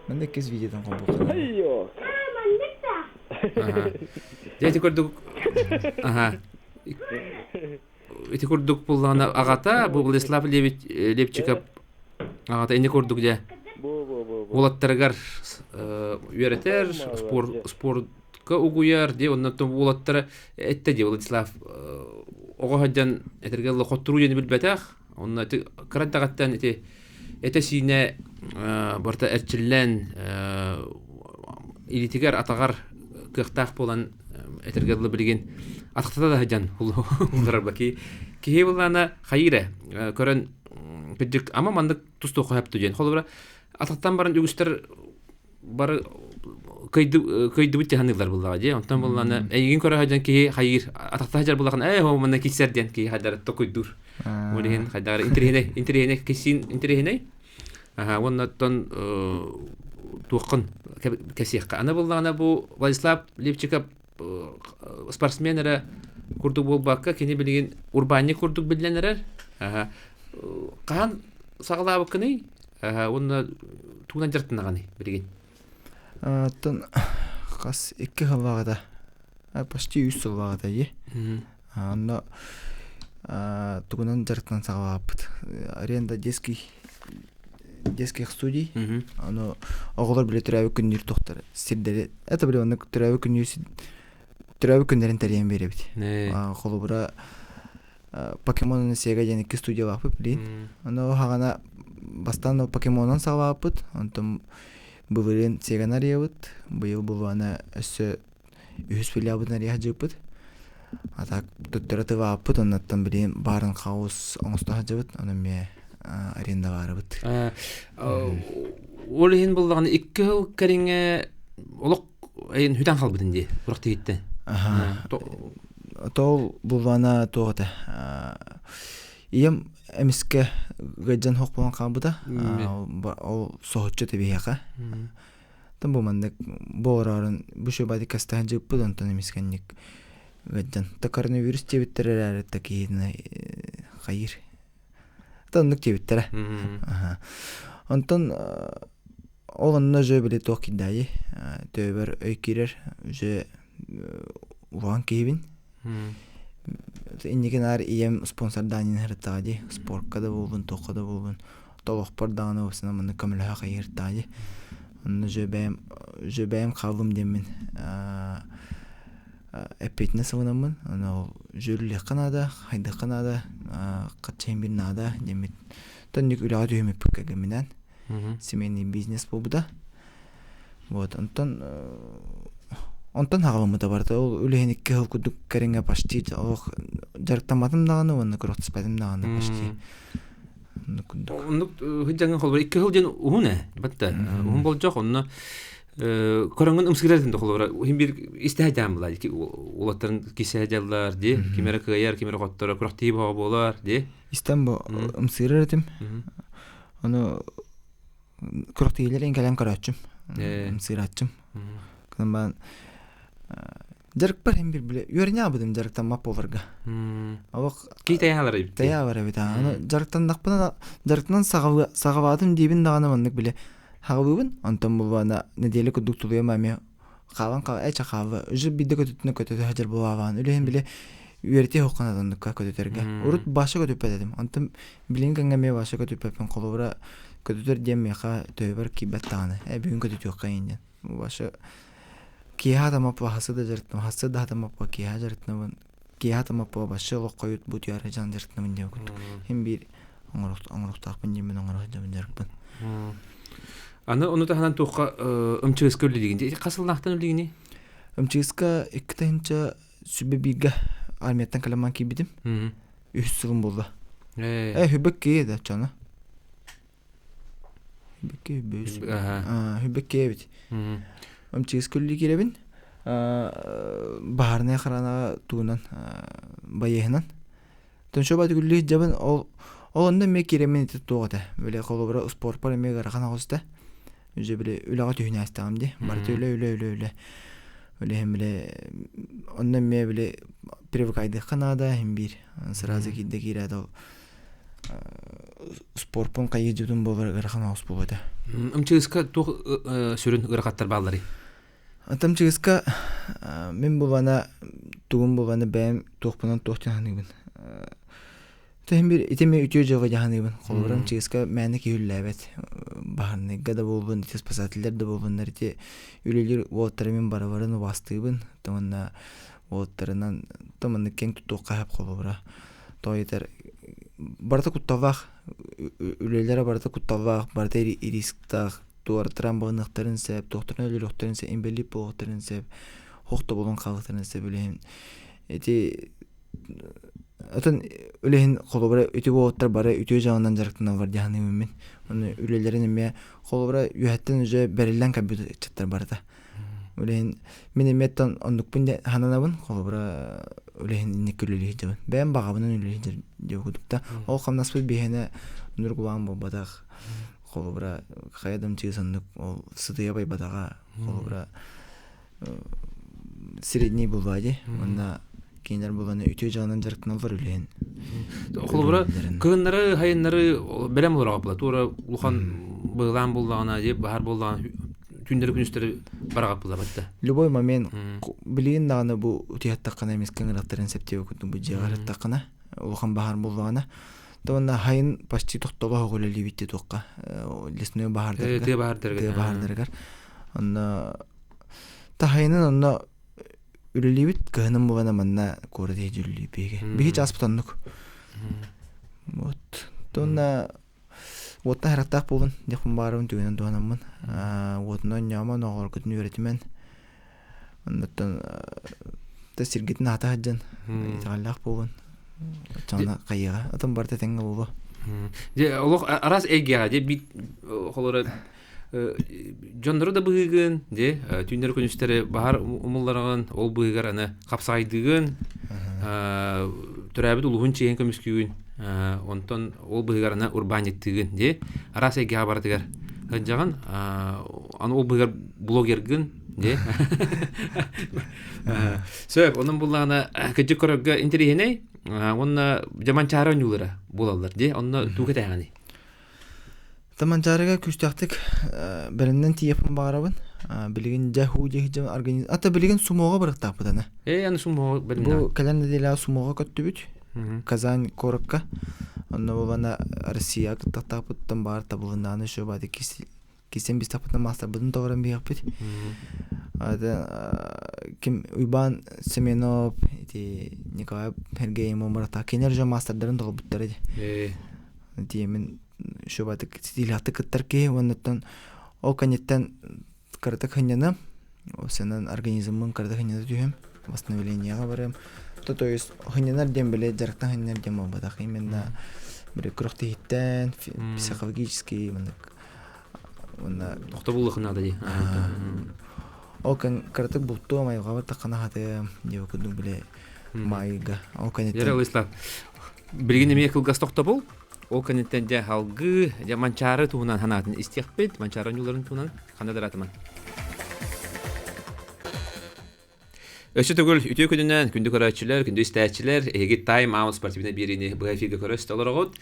Манна иккис видеотон холбуохха. Дьэ ити курдук аха ити курдук буллаҕына аҕата бу Владислав Левчиков аҕата ини курдук дьэ уолаттарыгар үөрэтэр спорт спортка угуйар дии оннуттан уолаттара эттэ дии Владислав оҕо сылдьан этэргэ дылы хотторуу диэни билбэтэх онно ити кыра эрдэҕиттэн ити этэ-сиинэ барыта эрчиллэн илиитигэр атаҕар кыахтаах буолан этэргэ дылы билигин атахтата да сылдьан улларарба киһи былаана хайыыр ээ көрөн кырдьык ама маннык тустуохха сөп диэн холобура атахтан баран үгүстэр бары кыйдыбыт дьаһаныылар буллаҕа дии онтон буллаана эйигин көрө сылдьан киһи хайыыр атахта сылдьар буллаҕына ээ оо манна киссэр диэн киһи хайдара токуйдуур ол иһин хайдары интэриэһинэй интэриэһинэй киссиин интэриэһинэй аха уонна оттон туоххун кэсиэххэ аны буллаҕына бу Владислав Левчиков спортсмен эрэ курдук буолбакка кини билигин урбаанньык курдук биллэн эрэр аха хаһан саҕалаабыккыный уонна тугунан дьарыктанаҕыный билигин? Оттон хас икки сыллааҕыта, почти үс сыллааҕыта дии. Онно тугунан дьарыктанан саҕалаабыппыт. Аренда детский детских студий. Ону оҕолор били төрөөбүт күннүүр туохтар сирдэри это били оннук төрөөбүт күннүүр төрөөбүт күннэрин тэрийэн биэрэбит. Холобура Покемон Сега диэн икки студиялаахпыт билигин. Ону хаҕана бастаан Покемонон саҕалаабыппыт, онтон былырыын Сеганы арыйабыт, быйыл булуана өссө үһүс филиалбытын арыйа сылдьыбыппыт. А так туттара тылааппыт, оннуттан билигин баарын хаос оҥосто сылдьабыт, ону эмиэ арендалаарыбыт. Ол иһин буллаҕына икки сыл кэриҥэ олох эйин хүтэн халбытын дии урах тиһиттэн. Тол буллана туох этэ ийэм эмискэ ыалдьан суох буолан хаалбыта. Ол соһуччу этэ биһиэхэ. Тон бу маннык бу ороорун бу шөбади кастаһан дьыппыт онтон эмискэнник ыаддьан. Та коронавирус диэбиттэр эрээри та киһитинэ хайыр. Та оннук диэбиттэрэ. Онтон ол онно же били туох кидаайы төбөр өй киирэр уже улахан киһибин. Инники наар ийэм спонсордаан иһэртэҕэ дии спортка да буоллун туохха да буоллун толохпор даҕаны уопсайынан маннык көмөлөһө хайыыртаҕа дии. Онно же бэйэм же бэйэм хааллым диэммин эппиэтинэс ылынаммын ону дьүүллүөххэ наада, хайдахха наада, хаччайын бир наада диэммит тоннүк үлэҕэ түһүмүппүт кэргэмминээн семейный бизнес буолбута. Вот онтон онтон хаҕаламмыта барыта ол үлэһин икки сыл курдук кэриҥэ почти олох дьарыктамматым даҕаны уонна күрэхтэспэтим даҕаны почти Оннук сылдьаҥҥын холобур икки сыл диэн уһун ээ батта уһун болдьох онно көрөҥҥүн ымсыырар этин да холобура иһин биир истэһэ дьаам була уолаттарын кисэһэ дьаллар дии ким эрэ кыайар ким эрэ хотторор күрэхтии бөҕө буолар дии истэн бу ымсыырар этим ону күрэхтиилэрин кэлэн көрөөччүм ымсыырааччым кынан Дьарыкпар иһин бир биле үөрэнэ абытым дьарыктаммат буоларга. Олох Кии тайаалар эбит. Тайаалар эбит. Аны дьарыктаннахпына дьарыктанан саҕалаатым диибин даҕаны маннык биле хаҕалыыбын. Онтон булбана неделя курдук тулуйам эмиэ хаалан хаала эчэ хаалла. Уже биирдэ көтүтүнэ көтөтө сылдьар буолаабаан. Үлэһин биле үөрэтиэ хоққанат оннукка көтүтэргэ. Урут баша көтүппэт этим. Онтон билин кэмҥэ эмиэ баша көтүппэппин. Холобура көтүтэр диэн миэхэ төбөбөр киирбэт даҕаны. Э бүгүн көтүтүөххэ диэн. Баша Киэһэ атамаппа хасса да дьарыктанабын, хасса да атамаппа киэһэ дьарыктанабын, киэһэ атамаппа вообще олоххо бу утуйаары дьаан дьарыктанабын диэн курдук. Син биир оҥоруохтаахпын диэммин оҥоро сылдьабын дьарыкпын. Аны ону таһынан туохха МЧС-ка үлэлиигин? Хас сыллаахтан үлэлиигиний? МЧС-ка 2021-гэ армияттан кэлэн киирбитим. Үһүс сылым буолла. Э, хүбэк да чана. Хүбэккэ эбит. МЧС күллүү киирэбин. Баһаарынай охранаҕа тугунан байыаһынан. Тоншоба күллүү сылдьабын ол ол онно эмиэ киирэммин ити туох этэ. Били холобура спорпар эмиэ ыарахан оҕус этэ. Уже били үлэҕэ түһүнээстэҕим дии. Барыта үлэ үлэ үлэ үлэ. Үлэһин били онно эмиэ били привыкайдыахха наада иһин биир. Сразу киирдэ киирээт ол спорпун хайыы буолар ыарахан оҕус буолуо этэ. МЧС-ка туох сүрүн ыарахаттар баалларый? МЧС-ка мин булана тугум булана бэйэм туохпунан туох дьаһаныыбын. Тэһин бир ити мен үтүө дьыала дьаһаныыбын. Холобура МЧС-ка мээнэ киһи үллээбэт. Баһарныйга да буолбун, ити спасателлэр да буолбуннар ити үлэлиир уолаттары мин барыларын убаастыыбын. Уонна уолаттарынан томаннык киэҥ туттуохха сөп холобура. Тоҕо барыта кутталлаах үлэлэрэ барыта кутталлаах, барыта рисктаах, туораттаран баҕыныахтарын сөп, туохтарын өлөрүөхтэрин сөп, инбэлиит буолуохтарын сөп, хох да буолан хаалыахтарын сөп үлэһин. Ити атын үлэһин холобура ити уолаттар бары үтүө дьаһанан дьарыктаналлар дии саныыбын мин. Ону үлэлэрин эмиэ холобура үөһэттэн уже бэриллэн кэлбит ыччаттар барыта. Үлэһин мин эмиэттэн оннукпун дэ сананабын холобура үлэһин инник үлэлии сылдьабын. Бэйэм баҕабынан үлэлии сылдьар диэ курдук да. Ол хамнаспыт биһиэнэ оннук улахан буолбатах. Холобура хайа да ымчыы соннук ол сытыйа байбатаҕа. Холобура средний булбаа дии. Уонна кинилэр буланы үтүө дьаһанан дьарыктаналлар үлэһин. Холобура кыһыннары хайыннары бэлэм олорор була. Туора улахан быһылаан буллаҕына, дьэ баһар буллаҕына түүннэри күнүстэри бараҕат була батта. Любой момент билигин даҕаны бу утуйаттаххына эмискэ ыҥыраттарын септиэбэ курдук бу дьиэҕэр ыттаххына улахан баһаар буллаҕына то уонна хайын почти тохтобо оһох үлэлиибит дии туохха лесной баһаардарга тыа баһаардарыгар тыа баһаардарыгар онно таһайынан онно үлэлиибит кыһынын буолана манна куорат иһи дьүллүүбүгэ биһи чааспыт оннук вот тонна Уоттан харахтаах буолун диэхпин баарыбын түгэнэн туһанаммын. Уотунан ньоомон оҕолоргутун үөрэтимэн. Оннуттан та сиргитин аата сылдьан итэҕэллээх буолун. Оччоҕуна хайыаҕа. Отон барыта тэҥҥэ буолуо. Дьэ олох араас эйгэҕэ дьэ биир холоро дьоннору да быһыыгын дьэ түүннэри күнүстэри баһар умуллараҕын ол быыһыгар аны хапсаҕайдыыгын төрөөбүт улууһун чиэһин көмүскүүгүн онтон ол быыһыгар аны урбаанньыттыыгын дьэ араас эйгэҕэ барытыгар Сылдьаҕын, аны ол быһыгар блогергын, дии. Сөп, онон буллаҕына кырдьык көрөргө интэриэһинэй, уонна дьэ Манчаары оонньуулара буолаллар дии. Онно тугу кэтэһэҕиний? Та Манчаарыга күүстээхтик бэлэмнэн тиийиэхпин баҕарабын. Билигин дьэ хуу диэки дьэ организ... Ата билигин сумоҕа барыктаахпыт аны. Ээ, аны сумоҕа бэлэмнээх. Бу кэлэн нэдиэлэҕэ сумоҕа көттүбүт. Казань куоракка. Онно буолана Россия кыттахтаахпыттан баар табылыннааны еще баады кисен бистахпытын маастарбытын тоҕорон биһиэхпит. Ким Уйбаан Семенов, ити Николай Сергеев барахтаах кинилэр дьон маастардарын толорбуттар ити. Тиэмин шубатык ситиилээхтик кыттар киһи уоннаттан ол кэнниттэн кыратык сынньаным сынан организммын кыратык сынньана түһүм восстановлениеҕа барыам то то есть сынньанар диэн били дьарыктан сынньанар диэн буолбатах именно били күрэхтэһииттэн психологический маннык уонна тохтобуллуох наада дии ол кэн кыратык бултуом айылҕабар таххана хатыам диэбит курдук били маайга ол кэнниттэн Билигин эмиэ кылгас тохтобул. Ол кэнниттэн дьэ алгыы, дьэ Манчаары туһунан санаатын истиэхпит. Манчаары оонньууларын туһунан ханна да ыраатыман. Өссө төгүл үтүө күнүнэн күндү көрөөччүлэр, күндү истээччилэр, эһиги Time Out спортивнай биэриини быһа эфиргэ көрө истэ олороҕут.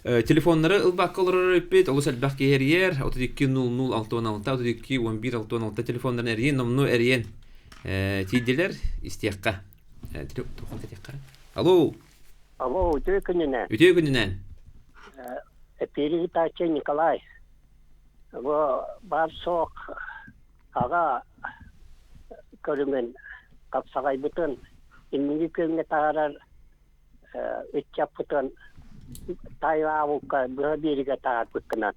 Телефоннары ылбакка олорор эппит, олус элбэх киһи эрийэр, 32 00 66 32 11 66 телефоннарын эрийэн, номнуо эрийэн тиийдилэр, истиэххэ. Алло! Алло, үтүө күнүнэн. Үтүө күнүнэн. Эпири ыытааччы Николай. Бу баар суох аҕа көрүҥүн хапсаҕайбытын инники күөҥҥэ таһаарар ыччаппытын тайаабыкка быһа биэригэ таһаарбыккынан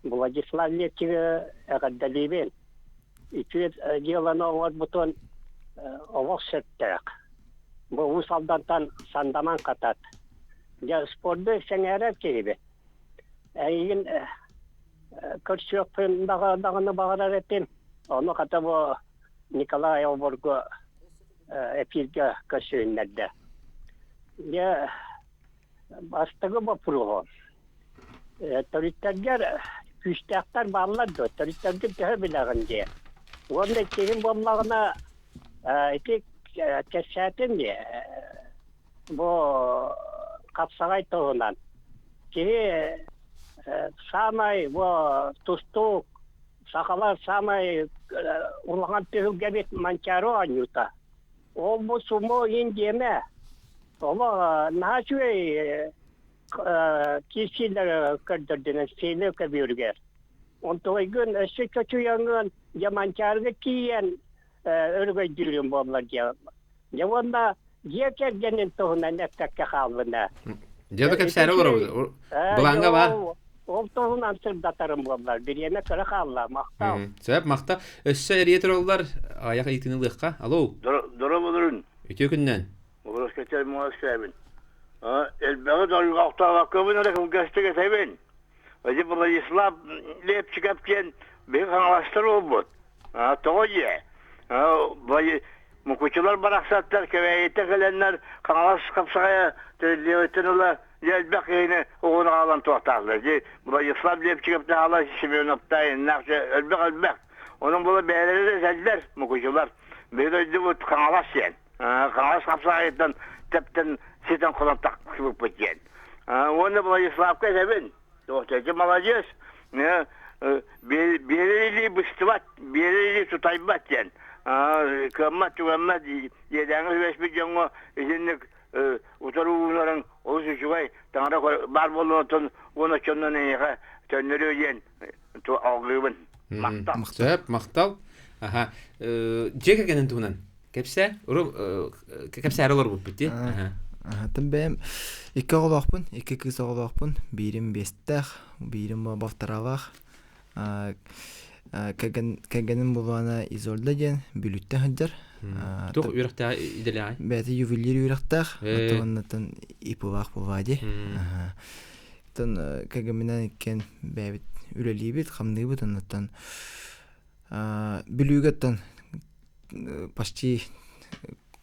Владислав Лепчиги эҕэрдэлиибин. Үтүө дьыаланы оҥорбутун олох сөптөөх. Бу Уус Алдантан сандаман хатат. Дьэ, спорду сэҥээрэр киһибит. Эйигин көрсүөхпүн даҕаны баҕарар этим. Ону хата бу Николай обургу эфиргэ көрсүһүннэрдэ. Дьэ, бастакы боппуруоһу. Төрүттэргэр күүстээхтэр бааллар дуо? Төрүттэргин төһө билэҕин диye. Уонна иккиһин буоллаҕына ити кэпсээтим дии бу хапсаҕай туһунан. Киһи саамай бу тустуук сахалар саамай улахан түһүлгэбит Манчаары оонньуута. Ол бу сумо иһин диэмэ. Олох наһаа үчүгэй киирсиилэр көрдөрдүнэн сиэли көбүөрүгэр. Онтугайгын өссө чочуйаҥҥын дьэ Манчаарыга тиийэн өрөгөйдүүрүм буолла диэ. Дьэ уонна дьиэ кэргэнин туһунан эппэккэ хааллына. Дьэ кэпсээри олоробут. Былааҥҥа баар. Ол туһунан сырдатарым буоллар. Бириэмэ кыра хаалла. Махтал. Сөп, махтал. Өссө эрийэ тураллар. Айах ыйытыыны ылыахха. Алло. Дорооболорун. Үтүө күннэн. Обороскачай муҥаскайбын. Элбэҕи дойҕохтообоккобун эрэ кылгастык этэбин. Ити Владислав Лепчиков диэн биһи хаҥаластар буолбут. Тоҕо дьиэ? Мукучулар барахсаттар Кэбээйиттэн кэлэннэр Хаҥалас хапсаҕайа тэриллиэҕиттэн ыла дьэ элбэх киһини оҕону аҕалан туохтаахтар. Дьи Владислав Лепчиков таһаала Семеновтай иннаах дьэ элбэх элбэх. Онон була бэйэлэрэ да этэллэр мукучулар. Биһи дойдубут Хаҥалас диэн. Хаҥалас хапсаҕайыттан тэптэн ситэн холон тахсыбыппыт диэн. Уонна Владиславка этэбин, ити маладьыас, биэрэр илии быстыбат, биэрэр илии тутайбат диэн. Кыаммат түгэммэт иэдээҥҥэ түбэспит дьоҥҥо итинник утары уунарыҥ олус үчүгэй, таҥара баар буолуон уон оччонон эйиэхэ төннөрүө диэн алгыыбын. Махтал. Сөп, махтал. Аха. Дьиэ кэргэнин туһунан Кэпсээ. Уру кэпсээри олорбуппут дии. Тым бэйэм икки оҕолоохпун, икки кыыс оҕолоохпун. Биирим биэстээх, биирим балтараалаах. Кэргэним булуана Изольда диэн Бүлүүттэн сылдьар. Туох үөрэхтээх идэлээҕий? Бэйэтэ ювелир үөрэхтээх, оттон ИП-лаах буолуо дии. Оттон кэргэмминэн иккиэн бэйэбит үлэлиибит, хамныыбыт, оннуттан Бүлүүгэ оттон почти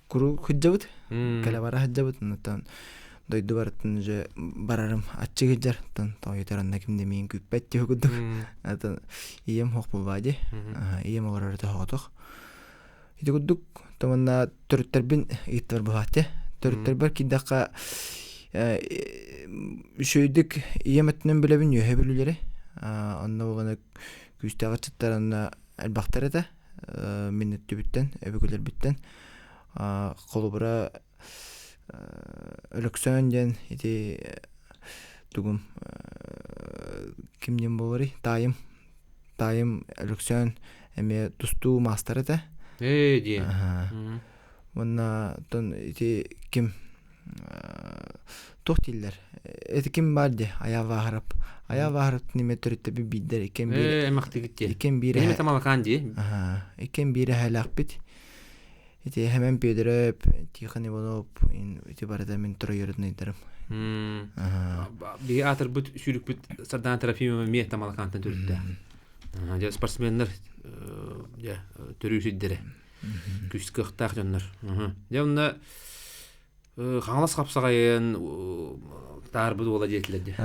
куруук сылдьабыт, кэлэ бара сылдьабыт, оннуттан Дойду барытын уже барарым аччык сылдьар. Оттон тоойутар онно ким да миигин күүппэт диэки курдук. Атын ийэм суох буолбаа дии. Ийэм олорор тоһоҕотох. Ити курдук томанна төрүттэрбин ыйыттар буолаатте. Төрүттэрбэр киирдэххэ үчүгэйдик ийэм өттүнэн билэбин үөһэ бүлүүлэри. Онно буолана күүстээх ыччаттар онно элбэхтэр этэ. Мин өттүбүттэн, өбүгэлэрбиттэн. Холобура Өлөксөөн диэн ити тугум ким диэн буоларый? Таайым. Таайым Өлөксөөн эмиэ тустуу маастара этэ. Ээ диэ. Уонна оттон ити ким туох дииллэр? Ити ким баар дии? Айаа Ваһарап. Айаа Ваһарап ниме төрүттэби биирдэр иккен биир. Ээ эмахтыгыт дии. Иккен биир. Эми тамалакаан дии. Иккен биир эһэлээхпит. Ити Хэмэн Пүөдүрөп, Тихон Иванов ити барыта мин троюродныйдарым. Биһи аатырбыт сүүрүкпүт Сардаана Трофимова эмиэ Тамалакаантан төрүттээх. Дьэ спортсменнар дьэ төрүү сирдэрэ. Күүс кыахтаах дьоннор. Дьэ онно Хаҥалас хапсаҕайын таарбыт уола диэтилэр дии.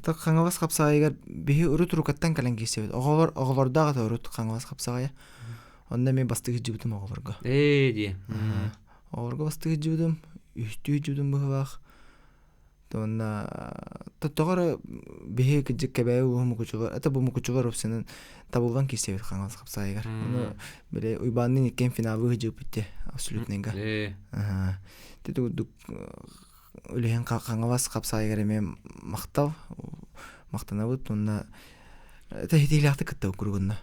Так Хаҥалас хапсаҕайыгар биһи урут урукаттан кэлэн киирсэбит. Оҕолор оҕолордоох этэ урут Хаҥалас хапсаҕайа. Онно эмиэ бастык сылдьыбытым оҕолорго. Ээ дии. Оҕолорго бастык сылдьыбытым, үстүү сылдьыбытым быһыылаах. Уонна тоҕо эрэ биһи кырдьык Кэбээйи улууһун Мукучулар, это бу Мукучулар опсынан табыллан киирсэбит Хаҥалас хапсаайыгар. Ону били Уйбаанныын иккиэн финалга сылдьыбыппыт дии абсолютныйга. Аха. Ити курдук үлэһин Хаҥалас хапсаайыгар эмиэ махтал махтанабыт уонна тэһитиилээхтик кыттабыт куругунна.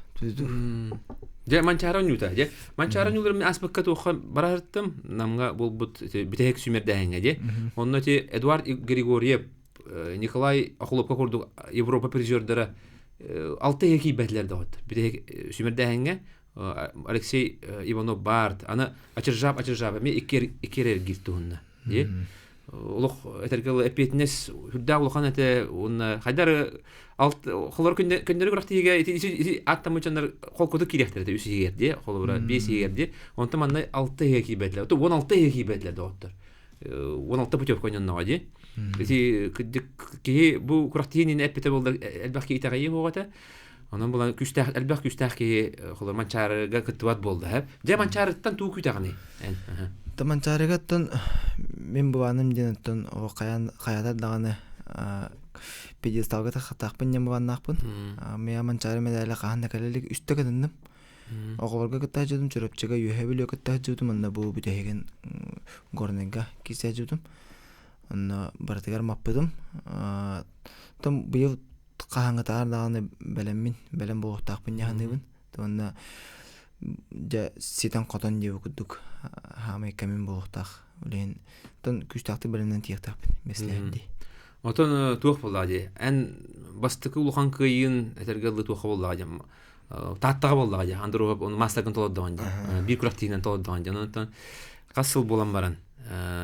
Дьэ Манчаары оонньуута. Дьэ Манчаары оонньууларын мин ааспыкка туохха бараһыртым. Намҥа буолбут бүтэһик сүүмэрдээһиҥҥэ дьэ. Онно ити Эдуард Григорьев, Николай Охлопко курдук Европа призердара алта иһэ киирбэтилэр доҕот. Бүтэһик сүүмэрдээһиҥҥэ Алексей Иванов Барт, аны Ачыржап Ачыржап эмиэ икки эрэ эргиир туһунна. Дии. Олох этэргэ дылы эппиэтинэс сүрдээх улахан этэ уонна хайдар алт холор күннэри күрэхтиигэ ити ити аттаммыт дьоннор холкутук киириэхтэрэ этэ үс иһигэр дии холобура биэс иһигэр дии онтон манна алта иһигэ киирбэтилэр 16 иһигэ киирбэтилэр доҕоттор 16 путевка ойнонноҕо дии ити кырдьык киһи бу күрэхтиһиини эппитэ буоллар элбэх киһи итэҕэйиэ суох этэ онон буолан күүстээх элбэх күүстээх киһи холор Манчаарыга кыттыбат буолла дьэ Манчаарыттан туу күүтэҕиний эн Та Манчаарыгаттан мин былааным диэн оттон хайаан хайатар даҕаны пьедесталга таххатаахпын диэн былааннаахпын. Миа Манчаары мэдээлэ хаһан да кэлэ илик үстэ кытынным. Оҕолорго кытта сылдьыбытым, Чурапчыга, Үөһээ Бүлүүгэ кытта сылдьыбытым, онно бу бүтэһигин Горнайга киирсэ сылдьыбытым. Онно барытыгар маппытым. Оттон быйыл хаһааҥҥытааҕар даҕаны бэлэммин, бэлэм буолуохтаахпын дии саныыбын. Уонна дьэ ситэн-хотон диэбит курдук хаамай кэмим буолуохтаах. Билигин оттон күүстээхтик бэлэмнэн тиийиэхтээхпин бэсилэһэр дии. Отон туох буоллаҕа дии? Эн бастакы улахан кыайыын этэргэ дылы туохха буоллаҕа дии? Тааттаҕа буоллаҕа дии. Андруһап ону маастаргын толордоҕун дии. Биир күрэхтиинэн толордоҕун дии. Онон хас сыл буолан баран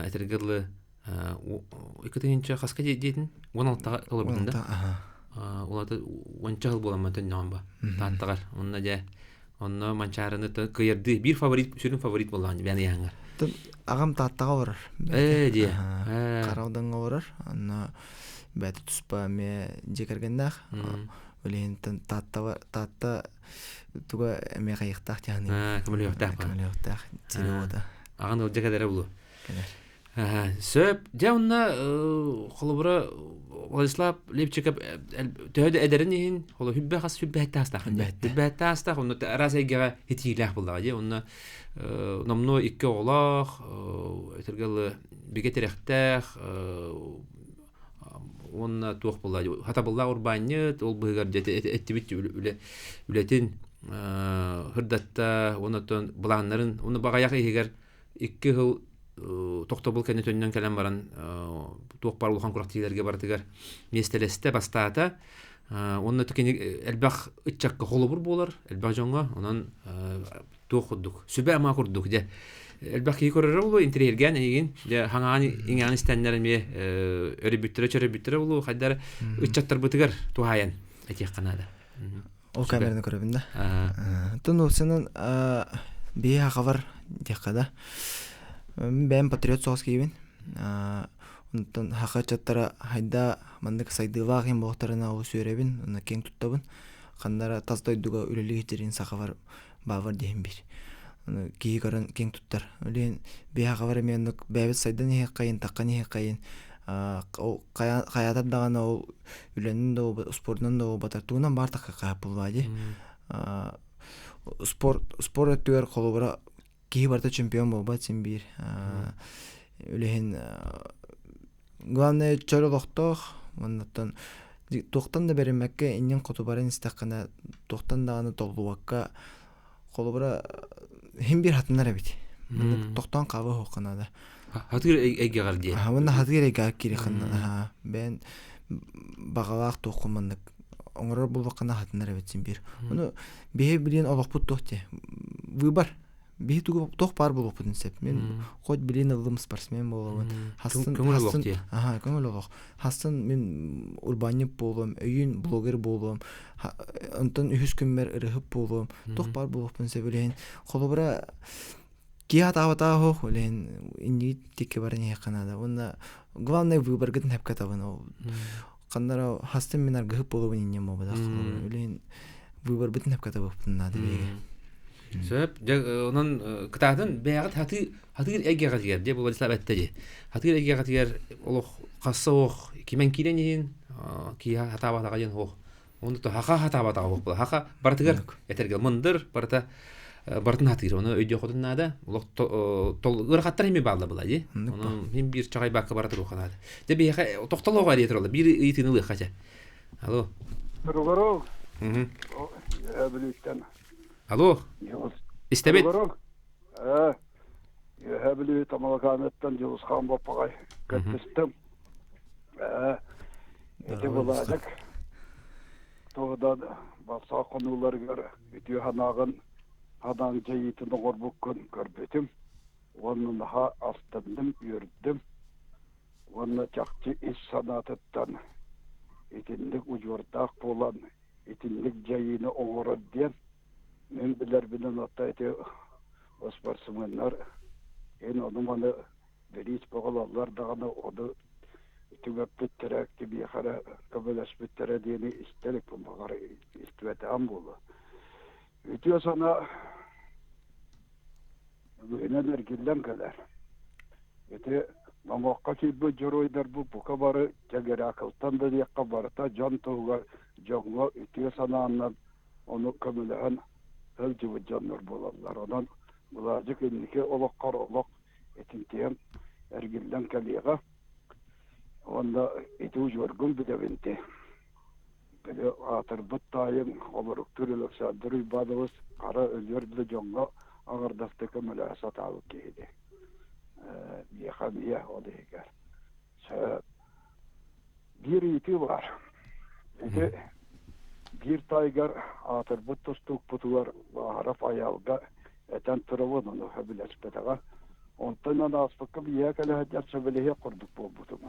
этэргэ дылы 2 хаска диэтин 16-га толорбутун да улата уонча сыл буоламмын төннөҕүм ба тааттаҕар онно дьэ онно манчаарыны кыайардыы биир фаворит сүрүн фаворит буоллаҕын бэйэн ыйааҥҥар аҕам тааттаҕа олорор ээ дии хара удаҥҥа олорор онно бэйэтэ туспа эмиэ дьиэ кэргэннээх билигин таатта таатта туга эмиэ хайыахтаах дьаһаныы көмөлөһүөхтээх көмөлөһүөхтээх сири уота аҕан ыалдьа кэлэрэ булу Сөп. Дьэ онно холобура Владислав Лепчиков төһө да эдэрин иһин холо хүббэ хас сүрбэһэтте астаах сүрбэһэтте астаах онно араас эйгэҕэ итиилээх буоллаҕа дии онно номнуо икки оҕолоох этэргэ дылы бигэ тирэхтээх уонна туох буолла хатабыллаах урбаанньыт ол быһыгар дьэ эттибит үлэ үлэтин сырдатта уонна оттон былааннарын уонна баҕайах иһигэр икки сыл тохтобул кэннэ төннөн кэлэн баран туох баар улахан күрэхтэһиилэргэ барытыгар миэстэлэстэ бастаата уонна кини элбэх ыччакка холобур буолар элбэх дьоҥҥо онон туох курдук сүбэ-ама курдук дьэ элбэх киһи көрөрө буолуо интэриэһиргээн эйигин дьэ хаҥаан иҥээн истэннэр эмиэ өрөбүттэрэ чөрөбүттэрэ буолуо хайдары ыччаттарбытыгар туһаайан этиэххэ наада Ол камераны көрөбүн да. Оттон уопсайынан биһи хахабар диэххэ да. Бэйэм патриот соҕус киһибин. Онтон хаха ыччаттара хайда маннык сайдыылаах иһин буолуохтарына олус үөрэбин, онно киэҥ туттабын. Ханнара тас дойдуга үлэлии сылдьарын сахалар бааллар диэһин биир. Ону киһи көрөн киэҥ туттар. Билигин биһи хахалар эмиэ оннук бэйэбит сайдан иһиэххэйин, таххан иһиэххэйин хайаатар даҕаны ол үлэнэн да спордунан да буолбатар тугунан баар тахха буоллаа дии. Спорт спорт өттүгэр холобура киһи барыта чемпион буолбат син биир. Үлэһин главное чөл олохтоох уоннаттан туохтан да бэриммэккэ иннин хоту баран истэххинэ туохтан даҕаны толлубакка холобура иһин биир хатынар эбит. Маннык тохтоон хаалыа суохха наада. Хатыыр эйгэҕэр диэн. Уонна хатыыр эйгэҕэр киириэххин наада. Бэйэн баҕалаах туоххун маннык оҥорор буоллаххына хатынар эбит син биир. Ону биһи билин олохпут туох диэ выбор биһи тугу туох баар буолуохпутун сөп. Мин хоть билин ыллым спортсмен буолабын. Хассын көҥүл олох диэ. Аха, көҥүл олох. Хассын мин урбаанньыт буолуом, өйүүн блогер буолуом, онтон үһүс күммэр ырыһып буолуом, туох баар буолуохпун сөп үлэһин. Холобура киһи атаабатаа оһох үлэһин инники тикки баран иһиэххэ наада. Уонна главное выборгытын хепке табын ол. Ханнара хастын мин аргыһып буолуобун инньэм буолбатах. Үлэһин выборбытын хепке табыахпытын наада биһиги. Сөп. Дьэ, онон кытаатын бэйэҕит хатыы хатыыр эйгэҕитигэр дьэ Владислав этте дии. Хатыыр эйгэҕитигэр олох хасса ох кимэн киирэн иһин киһи хатаабатаҕа диэн ох. Ону то хаха хатаабатаҕа ох була. Хаха барытыгар этэргэ мындыр барыта барытын хатыыр. Ону өйдүөххүтүн наада. Олох тол ыарахаттар эми баалла була дии. Ону мин биир чаҕайбакка бара туруохха наада. Дьэ биһиэхэ тохтолоох эрийэ тураллар. Биир ыйытыыны ылыахха чэ. Алло. Ругорог. Бүлүүттэн. Алло. Истэбит. Үөһээ Бүлүү Тамалакааныттан Дьулусхаан Боппоҕой көрдөстүм. Ити былаадьык туһунан балсаах хонууларыгар үтүө санааҕын ханаан дьайыытын оҥорбуккун көрбүтүм уонна наһаа астынным, үөрдүм уонна чахчы ис санаатыттан итинник удьуордаах буолан итинник дьайыыны оҥорор диэн мин билэрбинэн оттон ити спортсменнар эн ону-маны бириис бөҕөлөллөр даҕаны ону түҥэппиттэрэ кимиэхэ эрэ көмөлөспүттэрэ диэни истэ иликпин баҕар истибэтэҕим буолуо. Үтүө санаа үгүһүнэн эргиллэн кэлэр. Ити номоххо киирбит дьоруойдарбыт бука бары Геракылтан да диэххэ барыта дьон туһугар дьоҥҥо үтүө санааннан ону көмөлөһөн сылдьыбыт дьоннор буолаллар. Онон Былаадьык инники олоххор олох итинтиэн эргиллэн кэлиэҕэ. Уонна ити удьуоргун билэбин ти. Били аатырбыт таайым Холоруктуур Александр Уйбаанабыс хара өлүөр дылы дьоҥҥо аҥардастыы көмөлөһө сатаабыт киһини. Миэхэ эмиэ ол иһигэр. Биир ыйытыы баар. Ити биир таайгар аатырбыт тустуукпутугар Баһаров Айаалга этэн турабын, ону сөбүлэспэтэҕэ. Онтон эн ааспыкка биһиэхэ кэлэ сылдьар сөбүлэһиэх курдук буолбутум.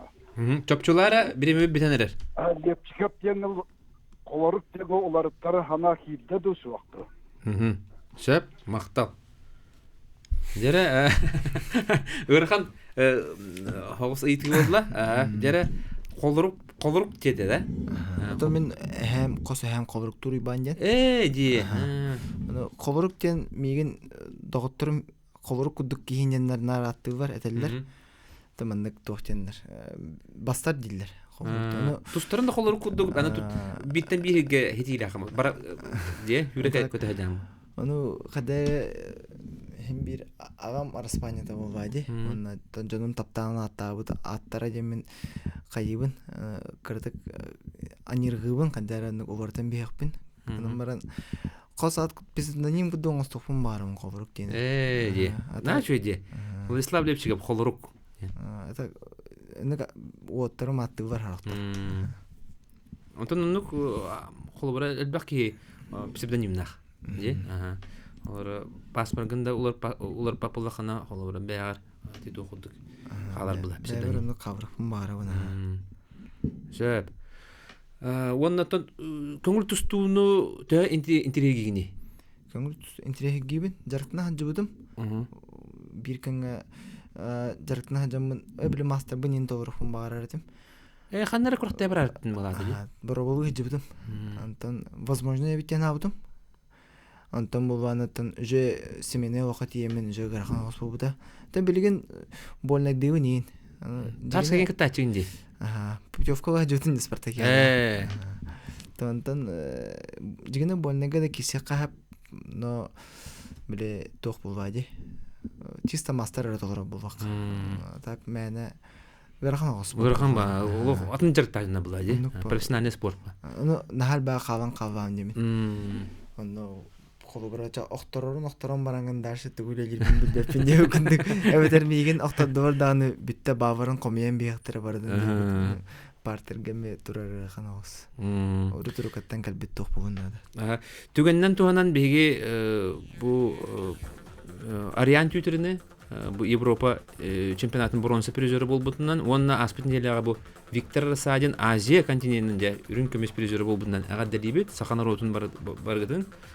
Чопчулаара бириэмэбит бүтэн эрэр. Лепчиков диэн холорук диэн уларыттара санаа киирдэ дуу суох дуу? Сөп, махтал. Дьэрэ ыарахан хоҕус ыйытыы буолла. Дьэрэ холорук холорук диэтэ да? Ото мин эһээм хос эһээм холоруктуур Уйбаан диэн. Ээ дии. Холорук диэн миигин доҕотторум холорук курдук киһи диэннэр наар ааттыыллар этэллэр. Та маннык туох диэннэр бастар дииллэр. Тустарын да холорук курдук аны бииртэн бииргэ хитиилээх бара дие хүрэ көтө дьаам. Ону хада хим биир аҕам араспаанньата буолбаа дии. Уонна дьонум таптаан ааттаабыт ааттара диэммин хайыыбын кыратык аньырҕыыбын ханна эрэ оннук уларытан биһиэхпин. Онон баран хос аат псевдоним курдук оҥостуохпун баарым холорук диэн. Ээ дии. Наһаа үчүгэй дии. Владислав Лепчиков холорук. Это уоттарым ааттыылар харахтар. Онтон оннук холобура элбэх киһи псевдонимнаах. Дии. Олор паспоргын да улар папыллахына холобура бэйэҕэр титу курдук хаалар была псевдоним. Оннук хааларпын баарабын. Сөп. Уонна көҥүл тустууну төһө интириэһиргиигиний? Көҥүл интириэһиргиибин. Дьарыктана сылдьыбытым. Биир кэмҥэ Дьарыктана сылдьаммын били маастарбын иин толоруохпун баҕарар этим. Э, ханна эрэ күрэхтэһэ бараартын былаата дии. Бороболу сылдьыбытым. Онтон возможно эбит диэн аабытым. Онтон булбаныттан уже семейнэй олоххо тиийэммин уже ыарахан оҕус буолбута. Оттон билигин больнайдыыбын иин. Тарскайын кыттааччыгын дии. Аха, путевкалаах дьүтүн ди Спартакиада. Э. Онтон дьигинэ больнайга да киирсиэххэ хап, но били туох буолбаа дии. Чисто мастар эрэ толорор буолбах. Так мээнэ ыарахан оҕус. Ыарахан ба, олох атын дьарыктаахына была дии. Профессиональный спорт ба. Ну, наһаа баа хаалан хаалбаам диэмин. Онно холобура охторорун охторон бараҥын дальше тугу үлэлиирбин билбэппин диэбит курдук эбэтэр миигин охтордубар даҕаны бүттэ баабарын хомуйан биһиэхтэрэ барытын партерга эмиэ турар ыарахан оҕус урут урукаттан кэлбит туох буолуон наада. Түгэнинэн туһанан биһиги бу Ариан Тютерины бу Европа чемпионатын бронза призера буолбутунан уонна ааспыт нэдиэлэҕэ бу Виктор Рассадин Азия континенын дьэ үрүҥ көмүс призера буолбутунан эҕэрдэлиибит саха норуотун барыгытын.